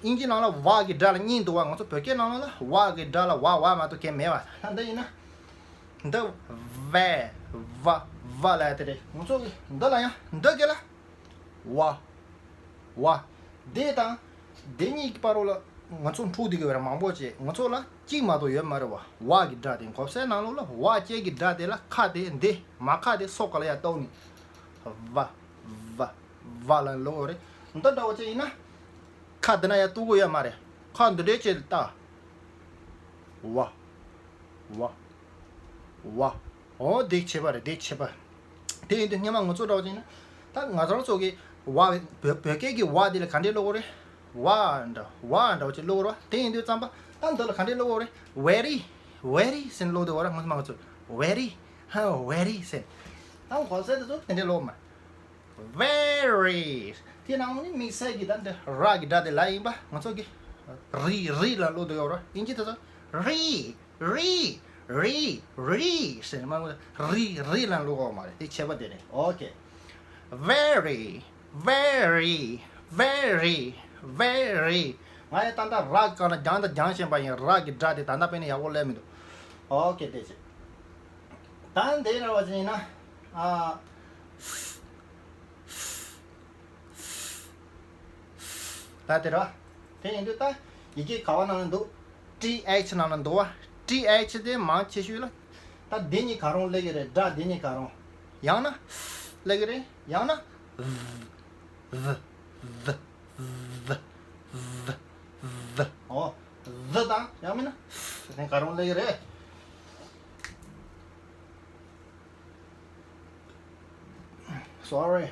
དབྱིན་ཇི་ནང་ལ་ཝ་གི་སྒྲ་ལ་གཉིས་འདུག་བ། ང་ཚོ་བོད་སྐད་ནང་ལ་ཝ་གི་སྒྲ་ལ་ཝ་ཝ་མ་གཏོགས་གང་མེད་བ། ད་འདི་ཡིན་ན། འདི་ཝེ། ཝ། ཝ་ལབ་དེ་རེད། ང་ཚོ་གི་འདི་ལ་ཡང་འདི་གི་ལ། ཝ། ཝ། དེ་དང་། དེ་གཉིས་ཀྱི་བར་ལ་ང་ཚོ་འཁྲུག་བསྡད་ཀྱི་ཡོད་རེད་མང་པོ་ཅིག་ང་ཚོ་ལ་གཅིག་མ་གཏོགས་ཡོད་མ་རེད་བ། ཝ་གི་སྒྲ་དེ་མགོ་སེར་ནང་ལོགས་ལ་ཝ་ཅན་གྱི་སྒྲ་དེ་ལ་ཁ་དེ་འདི་མ་ཁ་དེ་སོ་ག་ལ་ཡ་གཏོགས་ནས། ཝ། ཝ། ཝ་ལ་ལོག་ཡོད་རེད། འདི་འདྲ་བོ་ཅན་ཡིན་ན། ཁ་འདི་ན་ཡ་གཏུག་གི་ཡོད་མ་རེད། ཁ་འདི་འདྲས་བྱས་ལྟ། ཝ། ཝ། ཝ། ཨོ་དེ་ཁྱད་པར་རེད། དེ་ཁྱད་པར། དེ་ཡིན་དུས་སྔོན་མ་ང་ཚོ་འདྲ་བོ་ཅིག་ཡིན་ན། ད་ང་ཚོ་ཚོ་གི་ཝ། བོད་བོད་སྐད་ཀྱི་ཝ་དེ་ལ་ག་འདྲས་ཀློག་གི་རེད། ཝ་འདྲ་ཝ་འདྲ་བོ་ཅིག་ཀློག་གི་རེད་བ། དེ་ཡིན་དུས་ཙམ་པ་ད་འདི་ལ་ག་འདྲས་ཀློག་གི་རེད། ཝེ་རི། ཝེ་རི་ཟེར་ཀློག་དེ་བ་ར། སྔོན་མ་ང་ཚོ་ཝེ་རི། ཧ། ཝེ་རི་ཟེར། ད་གོང་གསལ་དེ་ཚོ་དེ་འདྲས་ཀློག་མ། Very། དེ་ནང་ནི་དམིགས་བསལ་གྱི་ད་འདི་ར་གི་སྒྲ་དེ་ལ་ཡིན་པ་ང་ཚོ་གི་རི་རི་ལ་ཀློག་འདོད་ཡོད་ར། དབྱིན་ཇི་དེ་ཚོ་རི་རི་རི་རི་ཟེར་ནས་མ་ཀློག་རི་རི་ལ་ཀློག་གོ་མ་རེད། དེ་ཁྱད་པར་དེ་རེད། ཨོ་ཁེ། Very, very, very, very། ང་ཡང་ད་ལྟ་ར་གང་ལ་རྒྱང་དང་རྒྱང་བཞིན་པ་ཡིན། ར་གི་སྒྲ་དེ་ད་ལྟ་དཔེ་ནི་ཡག་པོ་སླེབས་མི་འདུག་ཨོ་ཀེ་དེ་བྱས། ད་འདི་འདྲ་བ་ཅིག་ཡིན་ན། ཨ། ད་དེ་ར། དེ་ཡིན་དུས་ད་ཡི་གེ་ག་བ་ནང་ལ་འདུག་ཊི་ཨེཆ་ནང་ལ་འདུག་བ། ཊི་ཨེཆ་དེ་མང་ཆེ་ཤོས་ལ། ད་འདི་གཉིས་ག་རུང་སླེབས་ཀྱི་རེད། སྒྲ་འདི་གཉིས་ག་རུང་། ཡང་ན་སླེབས་ཀྱི་རེད། ཡང་ན། ཟ། ཟ། ཟ། ཟ། ཟ། ཟ། ཨོ། ཟ་དང་ཡང་མིན་ན་ཟ་དེ་ག་རུང་སླེབས་ཀྱི་རེད། སོ་རི།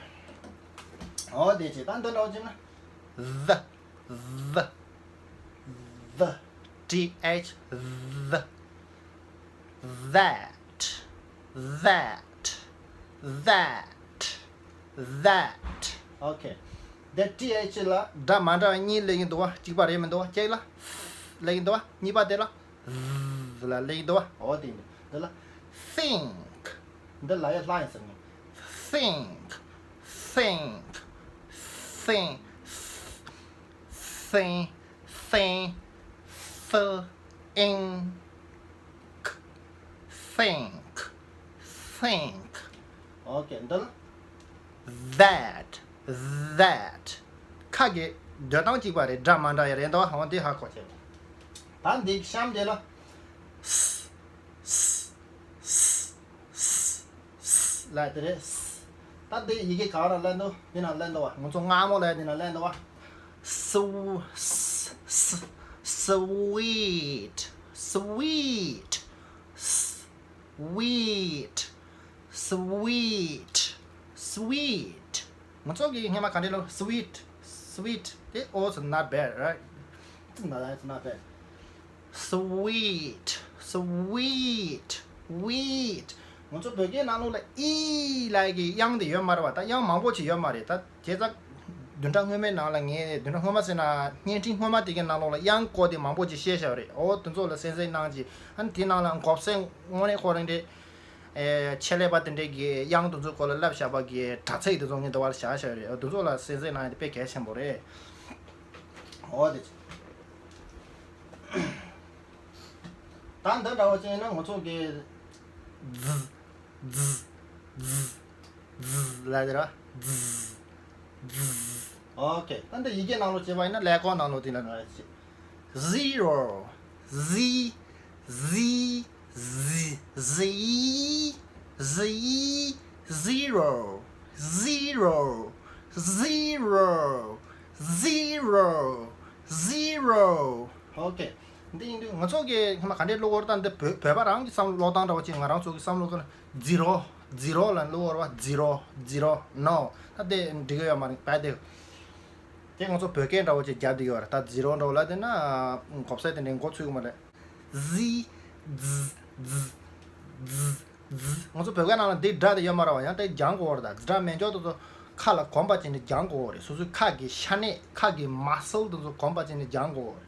ཨོ་དེ་བྱས། ད་འདི་འདྲ་བ་ཅིག་ན། ཟ། ཟ། ཟ། ཊི་ཨེཆ། ཟ། That. That. That. That. ཨོ་ཀེ། འདི་ཊི་ཨེཆ་ལ་སྒྲ་མ་འདྲ་བ་གཉིས་སླེབས་ཀྱི་འདུག་བ། གཅིག་པ་རེད་མི་འདུག་བ། གཅིག་ལ་སླེབས་ཀྱི་འདུག་བ། གཉིས་པ་དེ་ལ་ཟ་ལ་སླེབས་ཀྱི་འདུག་བ། ཨོ་དེ་འདི་ལ་think. འདི་ལ་ཡ་ལྷ་ཡིན་ཟེར་ནས། Think. Think. Think. Think. Think. Think. Think. Think. ཨོ་ཀེ། འདི་ལ། That. That. ཁ་གི་སྡོད་སྟངས་གཅིག་པ་རེད། སྒྲ་མ་འདྲ་ཡ་རེད་འདུག་བ། འོ་འདི་ཧ་གོ་བྱས། ད་འདི་གཤམ་དེ་ལ། ས། ས། ས། ས། ལ་དེ་རེད། ད་འདི་ཡི་གེ་ག་ར་ལ་འདུག་འདི་ན་ལ་འདུག་བ། ང་ཚོ་སྔ་མོ་ལ་འདི་ན་ལ་འདུག་བ། Sw- s- s- sweet. Sweet. Sweet. Sweet. Sweet. ང་ཚོ་གི་སྔ་མ་ག་འདྲ་ལབ། Sweet. Sweet. དེ། Oh, it's not bad, right? It's not, it's not bad. Sweet. Sweet. Wheat. ང་ཚོ་བོད་སྐད་ནང་ལོགས་ལ་ཨི་ལབ་ཀྱི་དབྱངས་དེ་ཡོད་མ་རེད་བ། ད་དབྱངས་མང་པོ་ཅིག་ཡོད་མ་རེད། ད་བྱས་ཙང་བདུན་ཕྲག་སྔོན་མའི་ནང་ལ། ངས་བདུན་ཕྲག་སྔོན་མ་ཟེར་ན། བརྙན་འཕྲིན་སྔོན་མ་དེ་གའི་ནང་ལོགས་ལ་དབྱངས་སྐོར་དེ་མང་པོ་ཅིག་བཤད་བཞག་པ་རེད། འོ་དེ་ཚོ་ལ་གསན་གཟིགས་གནང་ཅིག་ཨ་ནི་དེ་ནང་ལ་མགོ་སེང་དངོས་གནས་ཁོ་རང་རེད། ཨེ། ཆེད་ལས་པ་དེ་འདྲས་ཀྱིས་དབྱངས་དེ་ཚོའི་སྐོར་ལ་ལབ་བཞག་པ་གི་དྲ་ཚིགས་དེ་ཚོ་ངས་འདི་བར་བཞག་བཞག་རེད། འོ་དེ་ཚོ་ལ་གསན་གཟིགས་གནང་ཡ་དེ་དཔེ་གལ་ཆེན་པོ་རེད། འོ་དེ། ད་འདི་འདྲ་བོ་ཅིག་ཡིན་ན་ང་ཚོ་གི་ཛི། ཛི། ཛི། ཛི་ལ་དེ་ར། ཛི། ཛི། ཨོ་ཀེ། ད་འདི་ཡི་གེ་ནང་ལོགས་བྱས་པ་ཡིན་ན། ཀླད་ཀོར་ནང་ལོགས་དེ་ལ་ན་ཅི། Zero. Z. Z. Z. Z. Z. Zero. Zero. Zero. Zero. Zero. ཨོ་ཀེ། འདི་ཡིན་དུས་ང་ཚོ་གི་ཧ་མ་ག་འདྲས་ཀློག་གོ་རེད། ད་འདི་བོད་བོད་པ་རང་གི་བསམ་བློ་ཀློག་སྟངས་འདྲ་བོ་ཅིག་ང་རང་ཚོ་གི་བསམ་བློ་ཀ་ན་ཛི་རོ། ཛི་རོ་ལ་ཀློག་གོ་རེད་བ། ཛི་རོ། ཛི་རོ། ནོ། ད་དེ་འགྲིག་གི་ཡོད་མ་རེད་པས་དེ། དེ་ང་ཚོ་བོད་སྐད་འདྲ་བོ་ཅིག་རྒྱབ་བསྡད་ཡོད་རེད། ད་ཛི་རོ་འདྲ་བོ་ལ་དེ་ན་གོ་ས་དེ་འདྲའི་མགོ་ཚོས་གི་མ་རེད། ཟི། ཛི། ཛི། ཛི། ང་ཚོ་བོད་སྐད་ནང་ལ་འདི་སྒྲ་དེ་ཡོད་མ་རེད་བ། ཡང་དེ་སྦྱང་དགོས་རེད། ད་སྒྲ་མེད་ཅོག་དེ་ཚོ་ཁ་ལ་གོམས་པ་བྱས་ནས་སྦྱང་དགོས་རེད། སོ་སོའི་ཁ་གི་ཤ་གནད། ཁ་གི་མ་སལ་དེ་ཚོ་གོམས་པ་བྱས་ནས་སྦྱང་དགོས་རེད།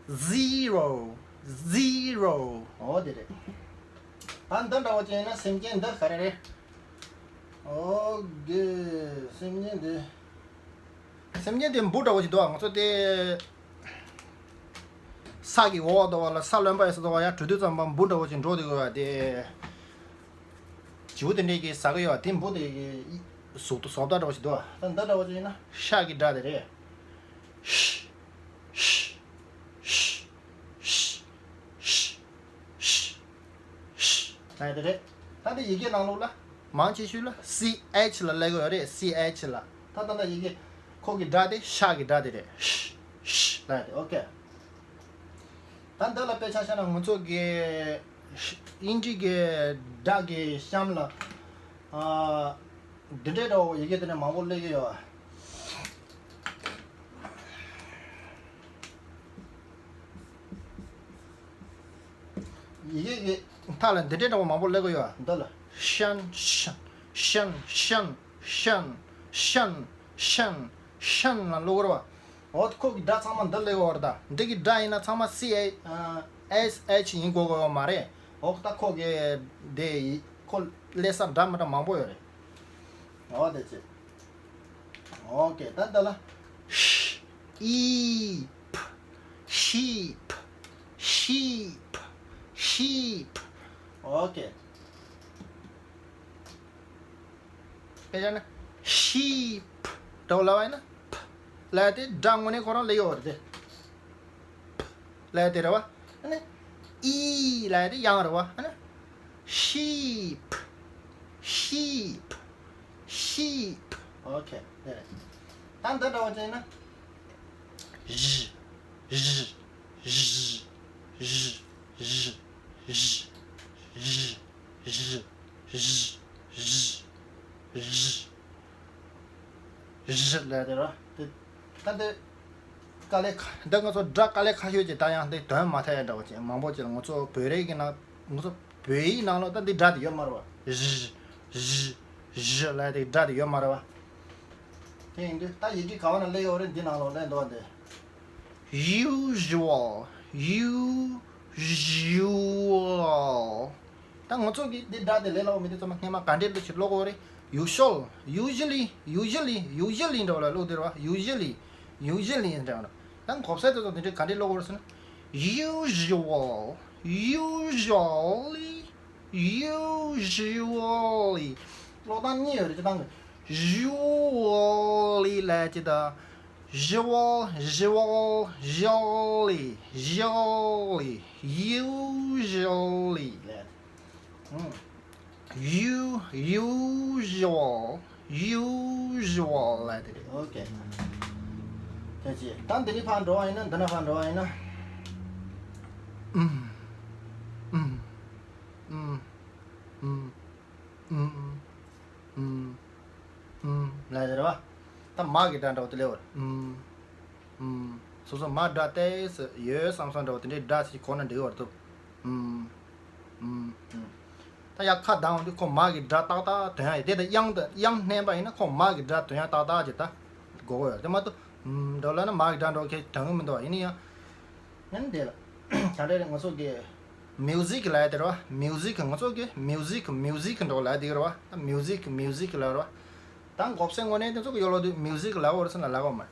Zero. Zero. ཨོ་དེ་རེད། ད་འདི་འདྲ་བོ་ཅིག་ཡིན་ན་སེམས་ཅན་འདི་ག་རེ་རེད། ཨོ་གི། སེམས་ཅན་འདི། སེམས་ཅན་འདི་འབུ་འདྲ་བོ་ཅིག་འདུག་ང་ཚོ་དེ་ས་གི་འོག་འདུག་བ་ལ། ས་རློན་པ་ཡོད་ས་འདུག་བ། ཡར་དྲུད་དུས་ཙམ་པ་འབུ་འདྲ་བོ་ཅིག་འགྲོ་འདུག་བ། དེ་བྱིའུ་དེ་འདྲས་ཀྱིས་ཟ་གི་ཡོད་བ། དེ་འབུ་དེ་གི་ཟོག་ཟོག་པ་འདྲ་བོ་ཅིག་འདུག་ད་འདི་འདྲ་བོ་ཅིག་ཡིན་ན་ཤ་གི་སྒྲ་དེ་རེད། ཤ། ཤ། ཤ། ཤ། ཤ། ཤ། ཤ། ཨ་དེ་རེད། ད་དེ་ཡི་གེ་ནང་ལོགས་ལ་མང་ཆེ་ཤོས་ལ་སི་ཨེཆ་ལ་སླེབས་ཀྱི་ཡོད་རེད། སི་ཨེཆ་ལ། ད་ད་ད་ཡི་གེ་ཁོ་གི་སྒྲ་དེ་ཤ་གི་སྒྲ་དེ་རེད། ཤ། ཤ་ལ་དེ། ཨོ་ཀེ། ད་འདི་ལ་དཔེ་ཆ་བཞག་ན་ང་ཚོ་གི་ཨིན་ཇི་གི་སྒྲ་གི་གཤམ་ལ། ཨ། འདི་འདྲའི་འདྲ་བོ་ཡི་གེ་དེ་ནས་མང་པོ་སླེབས་ཀྱི་ཡོད། ཡི་གེ་གི་མཐའ་ལ་འདི་འདྲའི་འདྲ་བོ་མང་པོ་སླེབས་ཀྱི་ཡོད། འདི་ལ་ཤན། ཤན། ཤན། ཤན། ཤན། ཤན། ཤན་ལ་ཀློག་གི་རེད་བ། འོ་ཁོ་གི་སྒྲ་ཚང་མ་འདི་སླེབས་ཀྱི་ཡོད་རེད། ད་འདི་གི་སྒྲ་ཡིན་ན་ཚང་མ་སི་ཨེ་ཨེས་ཨེཆ་ཡིན་དགོས་ཀྱི་ཡོད་མ་རེད། འོ་ད་ཁོ་གི་དེ་ཡི་ཁོ་སླེབས་ས་འདྲ་མི་འདྲ་མང་པོ་ཡོད་རེད། འོ་དེ་ཅི། ཨོ་ཀེ། ད་འདི་ལ། ཤ། ཨི། ཕ། ཤི། ཕ། ཤི། ཕ། sheep. ཨོ་ཁེ། དཔེ་བཞག་ན་sheep འདྲ་བོ་ལབ་པ་ཡིན་ན་ཕ་ལབ་དེ་སྒྲ་དངོས་གནས་ཁོ་རང་སླེབས་ཡོད་རེད་དེ། ཕ་ལབ་དེ་རེད་བ། ཨ་ནི་ཨི་ལབ་དེ་དབྱངས་རེད་བ། ཨ་ནི་sheep, sheep, sheep. ཨོ་ཁེ། དེ་རེད། ད་འདི་འདྲ་བོ་བྱས་ན་ཞི་ཞི་ཞི་ཞི་ཞི་ཞི་ཞི་ཞི་ཞི་ཞི་ཞི་ཞི་ཞི་ཞི་ལབ་དེ་ར། དེ་ད་འདི་དཀའ་ལས་ཁ། འདི་ང་ཚོ་སྒྲ་དཀའ་ལས་ཁག་ཤོས་ཀྱི་ད་ཡང་འདི་དོན་མ་ཐད་ཡ་འདྲ་བོ་ཅིག་མང་པོ་ཅིག་ལ་ང་ཚོ་བོད་རིགས་ཀྱི་ནང་ང་ཚོ་བོད་ཡིག་ནང་ལོགས་ད་འདི་སྒྲ་དེ་ཡོད་མ་རེད་བ། ཞི་ཞི་ཞི་ལབ་དེ་སྒྲ་དེ་ཡོད་མ་རེད་བ། དེ་ཡིན་དུས་ད་ཡི་གེ་ག་བ་ན་སླེབས་ཡོད་རེད། འདི་ནང་ལོགས་སླེབས་འདུག་བ། འདི་usual, usual. ད་ང་ཚོ་གིས་འདི་སྒྲ་དེ་ལས་སླ་པོ་མི་འདུག་ཚང་མ་སྔས་མ་ག་འདྲས་འདུག་ཅིག་ཀློག་གོ་རེད། usual, usually, usually, usually འདྲ་བ་ལ་ཀློག་དེ་རེད་བ། usually, usually འདྲ་བ་ལ། ད་གོ་ས་དེ་ཚོ་དེ་འདྲས་ག་འདྲས་ཀློག་གོ་རེད་ཟེར་ན། usual, usually, usually ཀློག་སྟངས་གཉིས་ཡོད་རེད། སྤྱིར་བཏང་གི་usually ལབ་ཅིག་དང་། Usual, usual, usually, usually, usually ལབ། ཨུམ། u usual, usual ལབ་དེ་རེད། ཨོ་ཁེ། ཁྱེད་ཀྱིས་ད་འདི་ནས་ཕར་འགྲོ་བ་ཡིན་ན། འདི་ནས་ཕར་འགྲོ་བ་ཡིན་ན། ཨུམ། ཨུམ། ཨུམ། ཨུམ། ཨུམ། ཨུམ། ཨུམ། ལབ་ཡ་རེད་བ། ད་མ་གི་སྒྲ་འདྲ་བོ་དེ་སླེབས་པ་རེད། ཨུམ། ཨུམ། སོ་སོ་མ་སྒྲ་ཏོག་ཙམ་ཡོད་བསམ་བསམ་འདྲ་བོ་དེ་འདྲའི་སྒྲ་ཞིག་གོ་ན་འགྲིག་པ་རེད་འདུག་ཨུམ། ཨུམ། ཨུམ། ད་ཡ་ཁ་གདངས་འོང་དུས་ཁོ་མ་གི་སྒྲ་ཏག་ཏག་དོན་ཡ་ཡོད། དེ་ད་དབྱངས་དང་དབྱངས་བསྣན་པ་ཡིན་ན་ཁོ་མ་གི་སྒྲ་དོན་ཡ་ཏག་ཏག་ཅིག་ད་གོ་གི་ཡོད། དེ་མ་གཏོགས་ཨུམ་འདྲ་བོ་ལབ་ན་མ་གི་སྒྲ་འདྲ་བོ་ཁྱེད་དོན་གི་མི་འདུག་ཡིན་ན་ཡང་། ཡང་དེ་ལ་ད་རེས་ང་ཚོ་གི་music ལབ་ཡ་དེ་རེད་བ། music ང་ཚོ་གི་music, music འདྲ་བོ་ལབ་ཡ་དེ་གི་རེད་བ། ད་music, music ལབ་རེད་བ། ད་མགོ་སེ་དངོས་གནས་དེ་ཚོ་གི་ཡོད་ལོ་དུས་music ལབ་པ་རེད་ཟེར་ན་ལབ་གོ་མ་རེད།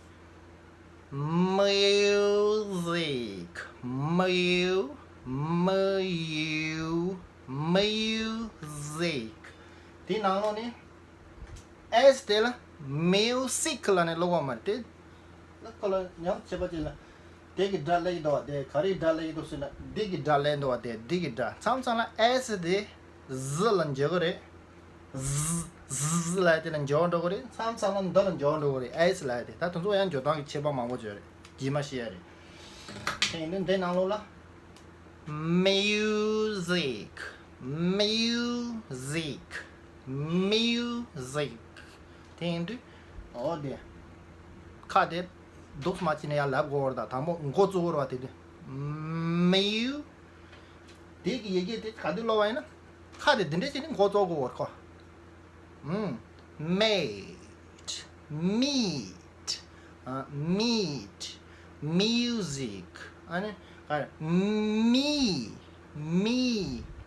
music, mu- mu- music དེའི་ནང་ལོགས་ནས་S དེ་ལ་music ལབ་ནས་ཀློག་གོ་མ་རེད་དེ། ཁོ་ལ་ཉམས་ཆེ་བ་ཅིག་ལ། དེ་གི་སྒྲ་སླེབས་ཀྱི་འདུག་བ། དེ་ག་རེའི་སྒྲ་སླེབས་ཀྱི་འདུག་ཟེར་ན་འདི་གི་སྒྲ་སླེབས་འདུག་བ། དེ་འདི་གི་སྒྲ། མཚམས་མཚམས་ལ་S དེ་Z ལ་འཇོག་གི་རེད། Z- Z ལབ་དེ་ལ་འཇོག་འགྲོ་གི་རེད། མཚམས་མཚམས་ལ་འདི་ལ་འཇོག་འགྲོ་གི་རེད། S ལབ་དེ། ད་དེ་ཚོ་ཡང་འཇོག་སྟངས་ཀྱི་ཁྱད་པར་མང་པོ་ཅིག་ཡོད་རེད། ཇི་མ་ཤེས་ཡ་རེད། དེ་ཡིན་དུས་འདི་ནང་ལོགས་ལ། music, music, music དེ་ཡིན་དུས། ཨོ་དེ། ཁ་དེ་འདུག་སེ་མ་བྱས་ནས་ཡར་ལབ་དགོས་པ་རེད། ད་དང་པོ་འགོ་བཙུགས་དགོས་རེད་བ། དེ་དུས་mu- དེ་གི་ཡི་གེ་དེ་ག་དུས་ཀློག་པ་ཡིན་ན། ཁ་དེ་འདི་འདྲས་བྱས་ནས་འགོ་བཙུགས་དགོས་པ་རེད་ཁོ། ཨུམ། mate, meat, ཨ། meat, music ཨ་ནི་ག་རེ། me, me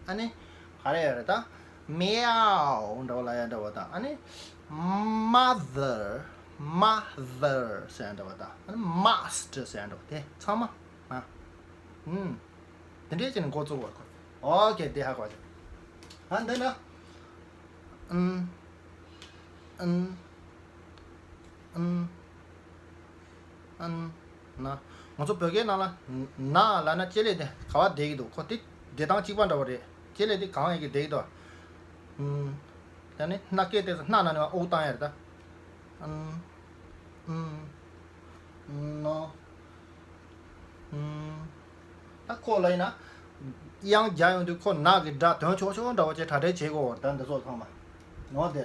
ཨ་ནི་ག་རེ་ཡོད་རེད་ད། meow འདྲ་བོ་ལབ་ཡ་འདྲ་བོ་དང་། ཨ་ནི་mother, mother ཟེར་ཡ་འདྲ་བོ་དང་། ཨ་ནི་must ཟེར་ཡ་འདྲ་བོ་དེ་ཚང་མ། ཨ། ཨུམ། དེ་འདྲས་བྱས་ནས་འགོ་བཙུགས་པ་ཁོ། ཨོ་ཁེ། དེ་ཧ་གོ་བྱུང་། ཨ་འདི་ན། ཨུམ། ཨུམ། ཨུམ། ཨུམ། ན། ང་ཚོ་བོད་སྐད་ནང་ལ་ན་ལབ་ན་ལྕེ་ལེ་དེ་ག་བ་བསྡད་ཀྱི་འདུག་ཁོ་དེ་བསྡད་སྟངས་གཅིག་པ་འདྲ་བོ་རེད། ལྕེ་ལེ་དེ་གང་ཡིན་གྱི་བསྡད་ཀྱི་འདུག་ཨུམ། ད་ནི་སྣ་སྐད་དེ་ཚོ་སྣ་ན་ནས་དབུགས་བཏང་ཡ་རེད་ད། ཨུམ། ཨུམ། ན། ཨུམ། ད་ཁོ་ལ་ཡིན་ན། དབྱངས་རྒྱག་ཡོང་དུས་ཁོ་ན་གི་སྒྲ་དོན་ཆོག་ཆོག་འདྲ་བོ་ཅིག་གྲ་སྒྲིག་བྱེད་དགོས། ད་འདི་ཚོ་ཚང་མ། ནོ་དེ་ལ།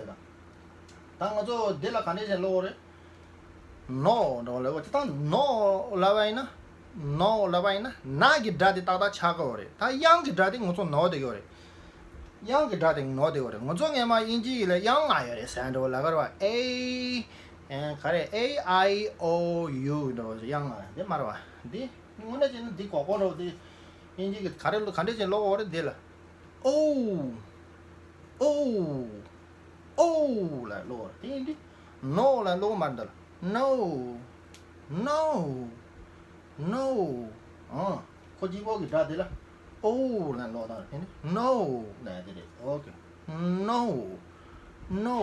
ད་ང་ཚོ་འདི་ལ་ག་འདྲས་བྱས་ཀློག་རེད། ནོ་འདྲ་བོ་ལབ་དགོས། ཅི་ད་ནོ་ལབ་པ་ཡིན་ན། ནོ་ལབ་པ་ཡིན་ན་ན་གི་སྒྲ་དེ་ཏག་ཏག་ཆགས་དགོས་རེད། ད་དབྱངས་གི་སྒྲ་དེ་ང་ཚོ་ནོར་བསྡད་ཡོད་རེད། དབྱངས་ཀྱི་སྒྲ་དེ་ནོར་བསྡད་ཡོད་རེད། ང་ཚོ་སྔས་མ་དབྱིན་ཇི་ཡིག་ལ་དབྱངས་ལྔ་ཡོད་རེད་ཟེར་འདྲ་བོ་ལབ་ཀྱི་རེད་བ། A ག་རེ། A I O U འདྲ་བོ་དབྱངས་ལྔ་དེ་མ་རེད་བ། འདི་དངོས་གནས་བྱས་ན་འདི་གོ་གོ་འདྲ་བོ་དེ་དབྱིན་ཇི་གི་ག་རེ་ག་འདྲས་བྱས་ཀློག་དགོས་རེད་འདི་ལ། O O O ལབ་ཀློག་དགོས་རེད། དེ་ཡིན་དུས་ནོ་ལབ་ཀློག་མ་རེད་འདི་ལ། No No No ཨང་། ཁོ་གཅིག་པོ་གི་སྒྲ་དེ་ལ། ཨོ་ལ་ལོག་དང་ཨེ་ནི། No ལ་དེ་རེད། ཨོ་ཀེ། No, no.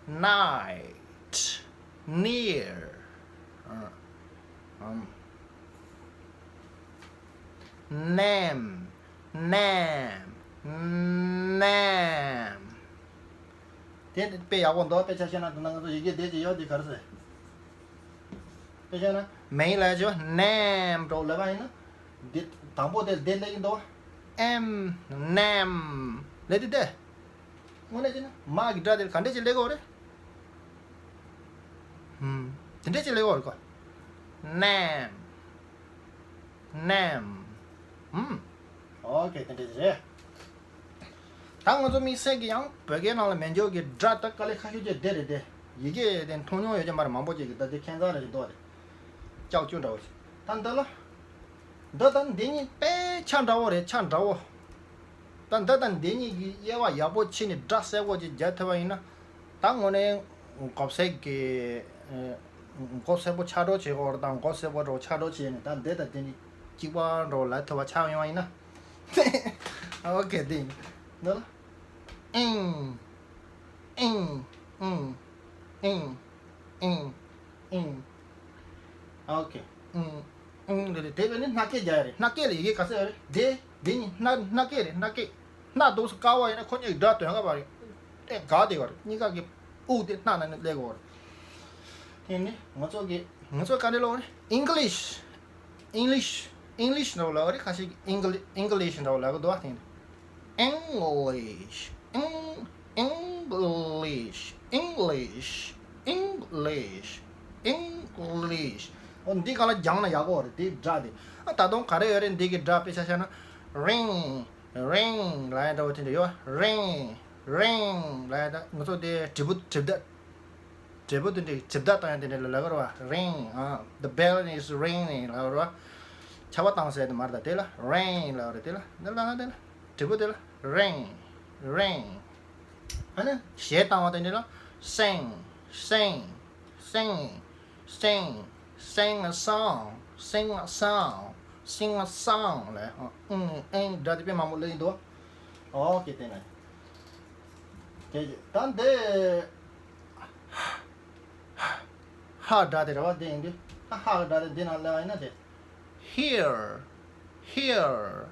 Night, near. ཨ། ཨམ། Name, name, name. དེ་དཔེ་ཡག་པོ་འདུག་དཔེ་ཆ་བཤད་ན། དེ་ན་ང་ཚོ་ཡི་གེ་དེ་ཅི་ཡོད་དེ་ག་རེ་ཟེར། དཔེ་བཤད་ན་མིང་ལ་ཅི་ཡོད། Name འགྲོ་ལབ་པ་ཡིན་ན། འདི་དང་པོ་དེ་དེ་སླེབས་ཀྱི་འདུག M, name ལབ་དུས་དེ། དངོས་གནས་བྱས་ན་མ་གི་སྒྲ་དེ་ག་འདྲས་ཅིག་སླེབས་ཀྱི་ཡོད་རེད། ཧུམ། དེ་འདྲས་ཅིག་སླེབས་ཀྱི་ཡོད་རེད་ཀོ། Name, name. ཧུམ། ཨོ་ཀེ། དེ་འདྲས་ཅིག་རེད། ད་ང་ཚོ་དམིགས་བསལ་གྱི་ཡང་བོད་སྐད་ནང་ལ་མེད་འཇོག་གི་སྒྲ་ད་དཀའ་ལས་ཁག་ཤོས་ཅིག་དེ་རེད་དེ། ཡི་གེ་དེ་མཐོང་མྱོང་ཡོད་ཀྱི་མ་རེད། མང་པོ་ཅིག་གིས་ད་དེ་ཁྱད་མཚར་རེ་ཞིག་འདུག་རེད། ཀྱག་ཀྱུ་འདྲ་བོ་ཞིག་ད་འདི་ལ། འདི་དང་འདི་གཉིས་དཔེ་ཆ་འདྲ་བོ་རེད། ཆ་འདྲ་བོ། ད་འདི་དང་འདི་གཉིས་ཀྱི་དབྱེ་བ་ཡག་པོ་ཕྱེ་ནས་སྒྲ་གསལ་པོ་ཅིག་རྒྱག་ཐུབ་པ་ཡིན་ན། ད་དངོས་གནས་མགོ་སེར་གྱི། ཨེ། མགོ་སེར་པོ་ཆགས་འགྲོ་བྱེད་དགོས་རེད། ད་མགོ་སེར་པོ་འདྲ་བོ་ཆགས་འགྲོ་བྱས་ནས་ད་འདི་དང་འདི་གཉིས་གཅིག་པ་འདྲ་བོ་ལབ་ཐུབ་པ་ཆགས་ཡོང་བ་ཡིན་ན། ཨོ་ཀེ། འདི་ཡིན། འདི་ལ། ཨིང་། ཨིང་། ཨིང་། ཨིང་། ཨིང་། ཨིང་། ཨོ་ཀེ། ཨིང་། ཨིང་། འདི་རེད། དེ་བས་ནི་སྣ་སྐད་རྒྱག་ཡ་རེད། སྣ་སྐད་ལ་ཡི་གེ་ག་ཚོད་ཡོད་རེད། དེ་དེ་གཉིས་སྣ་སྣ་སྐད་རེད། སྣ་སྐད། སྣ་འདུག་སེ་དཀར་བ་ཡིན་ན་ཁོ་གཉིས་ཀྱི་སྒྲ་དོན་ཁ་པ་རེད། ཨེ་དགའ་བདེ་བ་རེད། གཉིས་ཀ་གི་དབུགས་དེ་སྣ་ནང་ནས་སླེབས་དགོས་རེད། དེ་ནི་ང་ཚོ་གི་ང་ཚོ་ག་འདྲ་ལབ་རེད། English། English། English འདྲ་བོ་ལབ་རེད། ཁ་ཤས་ཀྱིས་English། English འདྲ་བོ་ལབ་གི་འདུག་བ། དེ་ནི། English, Eng- English, English, English, English. ཨོ་འདི་ག་ལ་སྦྱངས་ན་ཡག་པོ་རེད། དེའི་སྒྲ་དེ། ཨ་ད་དུང་ག་རེ་ཡོད་རེད། འདི་གི་སྒྲ་དཔེ་ཆ་བཞག་ན། Ring, ring ལབ་ཡ་འདྲ་བོ་དེ་འདྲ་ཡོད། Ring, ring ལབ་ཡ། ད་ང་ཚོ་དེ་དྲིལ་བུ་དྲིལ་བརྡ། དྲིལ་བུ་དེ་འདྲ་དྲིལ་བརྡ་བཏང་ཡ་དེ་འདྲ་ལ་ལབ་ཀྱི་རེད་བ། Ring. ཨ། The bell is ringing ལབ་ཀྱི་རེད་བ། ཆར་པ་བཏང་ཟེར་དེ་མ་རེད། ད་དེ་ལ་ring ལབ་ཀྱི་རེད། དེ་ལ་འདི་ལ་ན་དེ་ལ་དྲིལ་བུ་དེ་ལ་ring, ring. ཨ་ནི་གཞས་བཏང་བ་དེ་འདྲ་ལ་sing, sing, sing, sing, sing a song, sing a song, sing a song ལབ། ཨ། ཨིང་ཨིང་སྒྲ་དེ་དཔེ་མང་པོ་སླེབས་ཀྱི་འདུག་ཨོ་ཀེ། དེ་ནས་དེ་ད་འདི། ཧ་སྒྲ་དེ་རེད་བ། དེ་ཡིན་དུས་ད་ཧ་གི་སྒྲ་དེ་འདི་ནང་སླེབས་པ་ཡིན་ན་དེ། Here, here,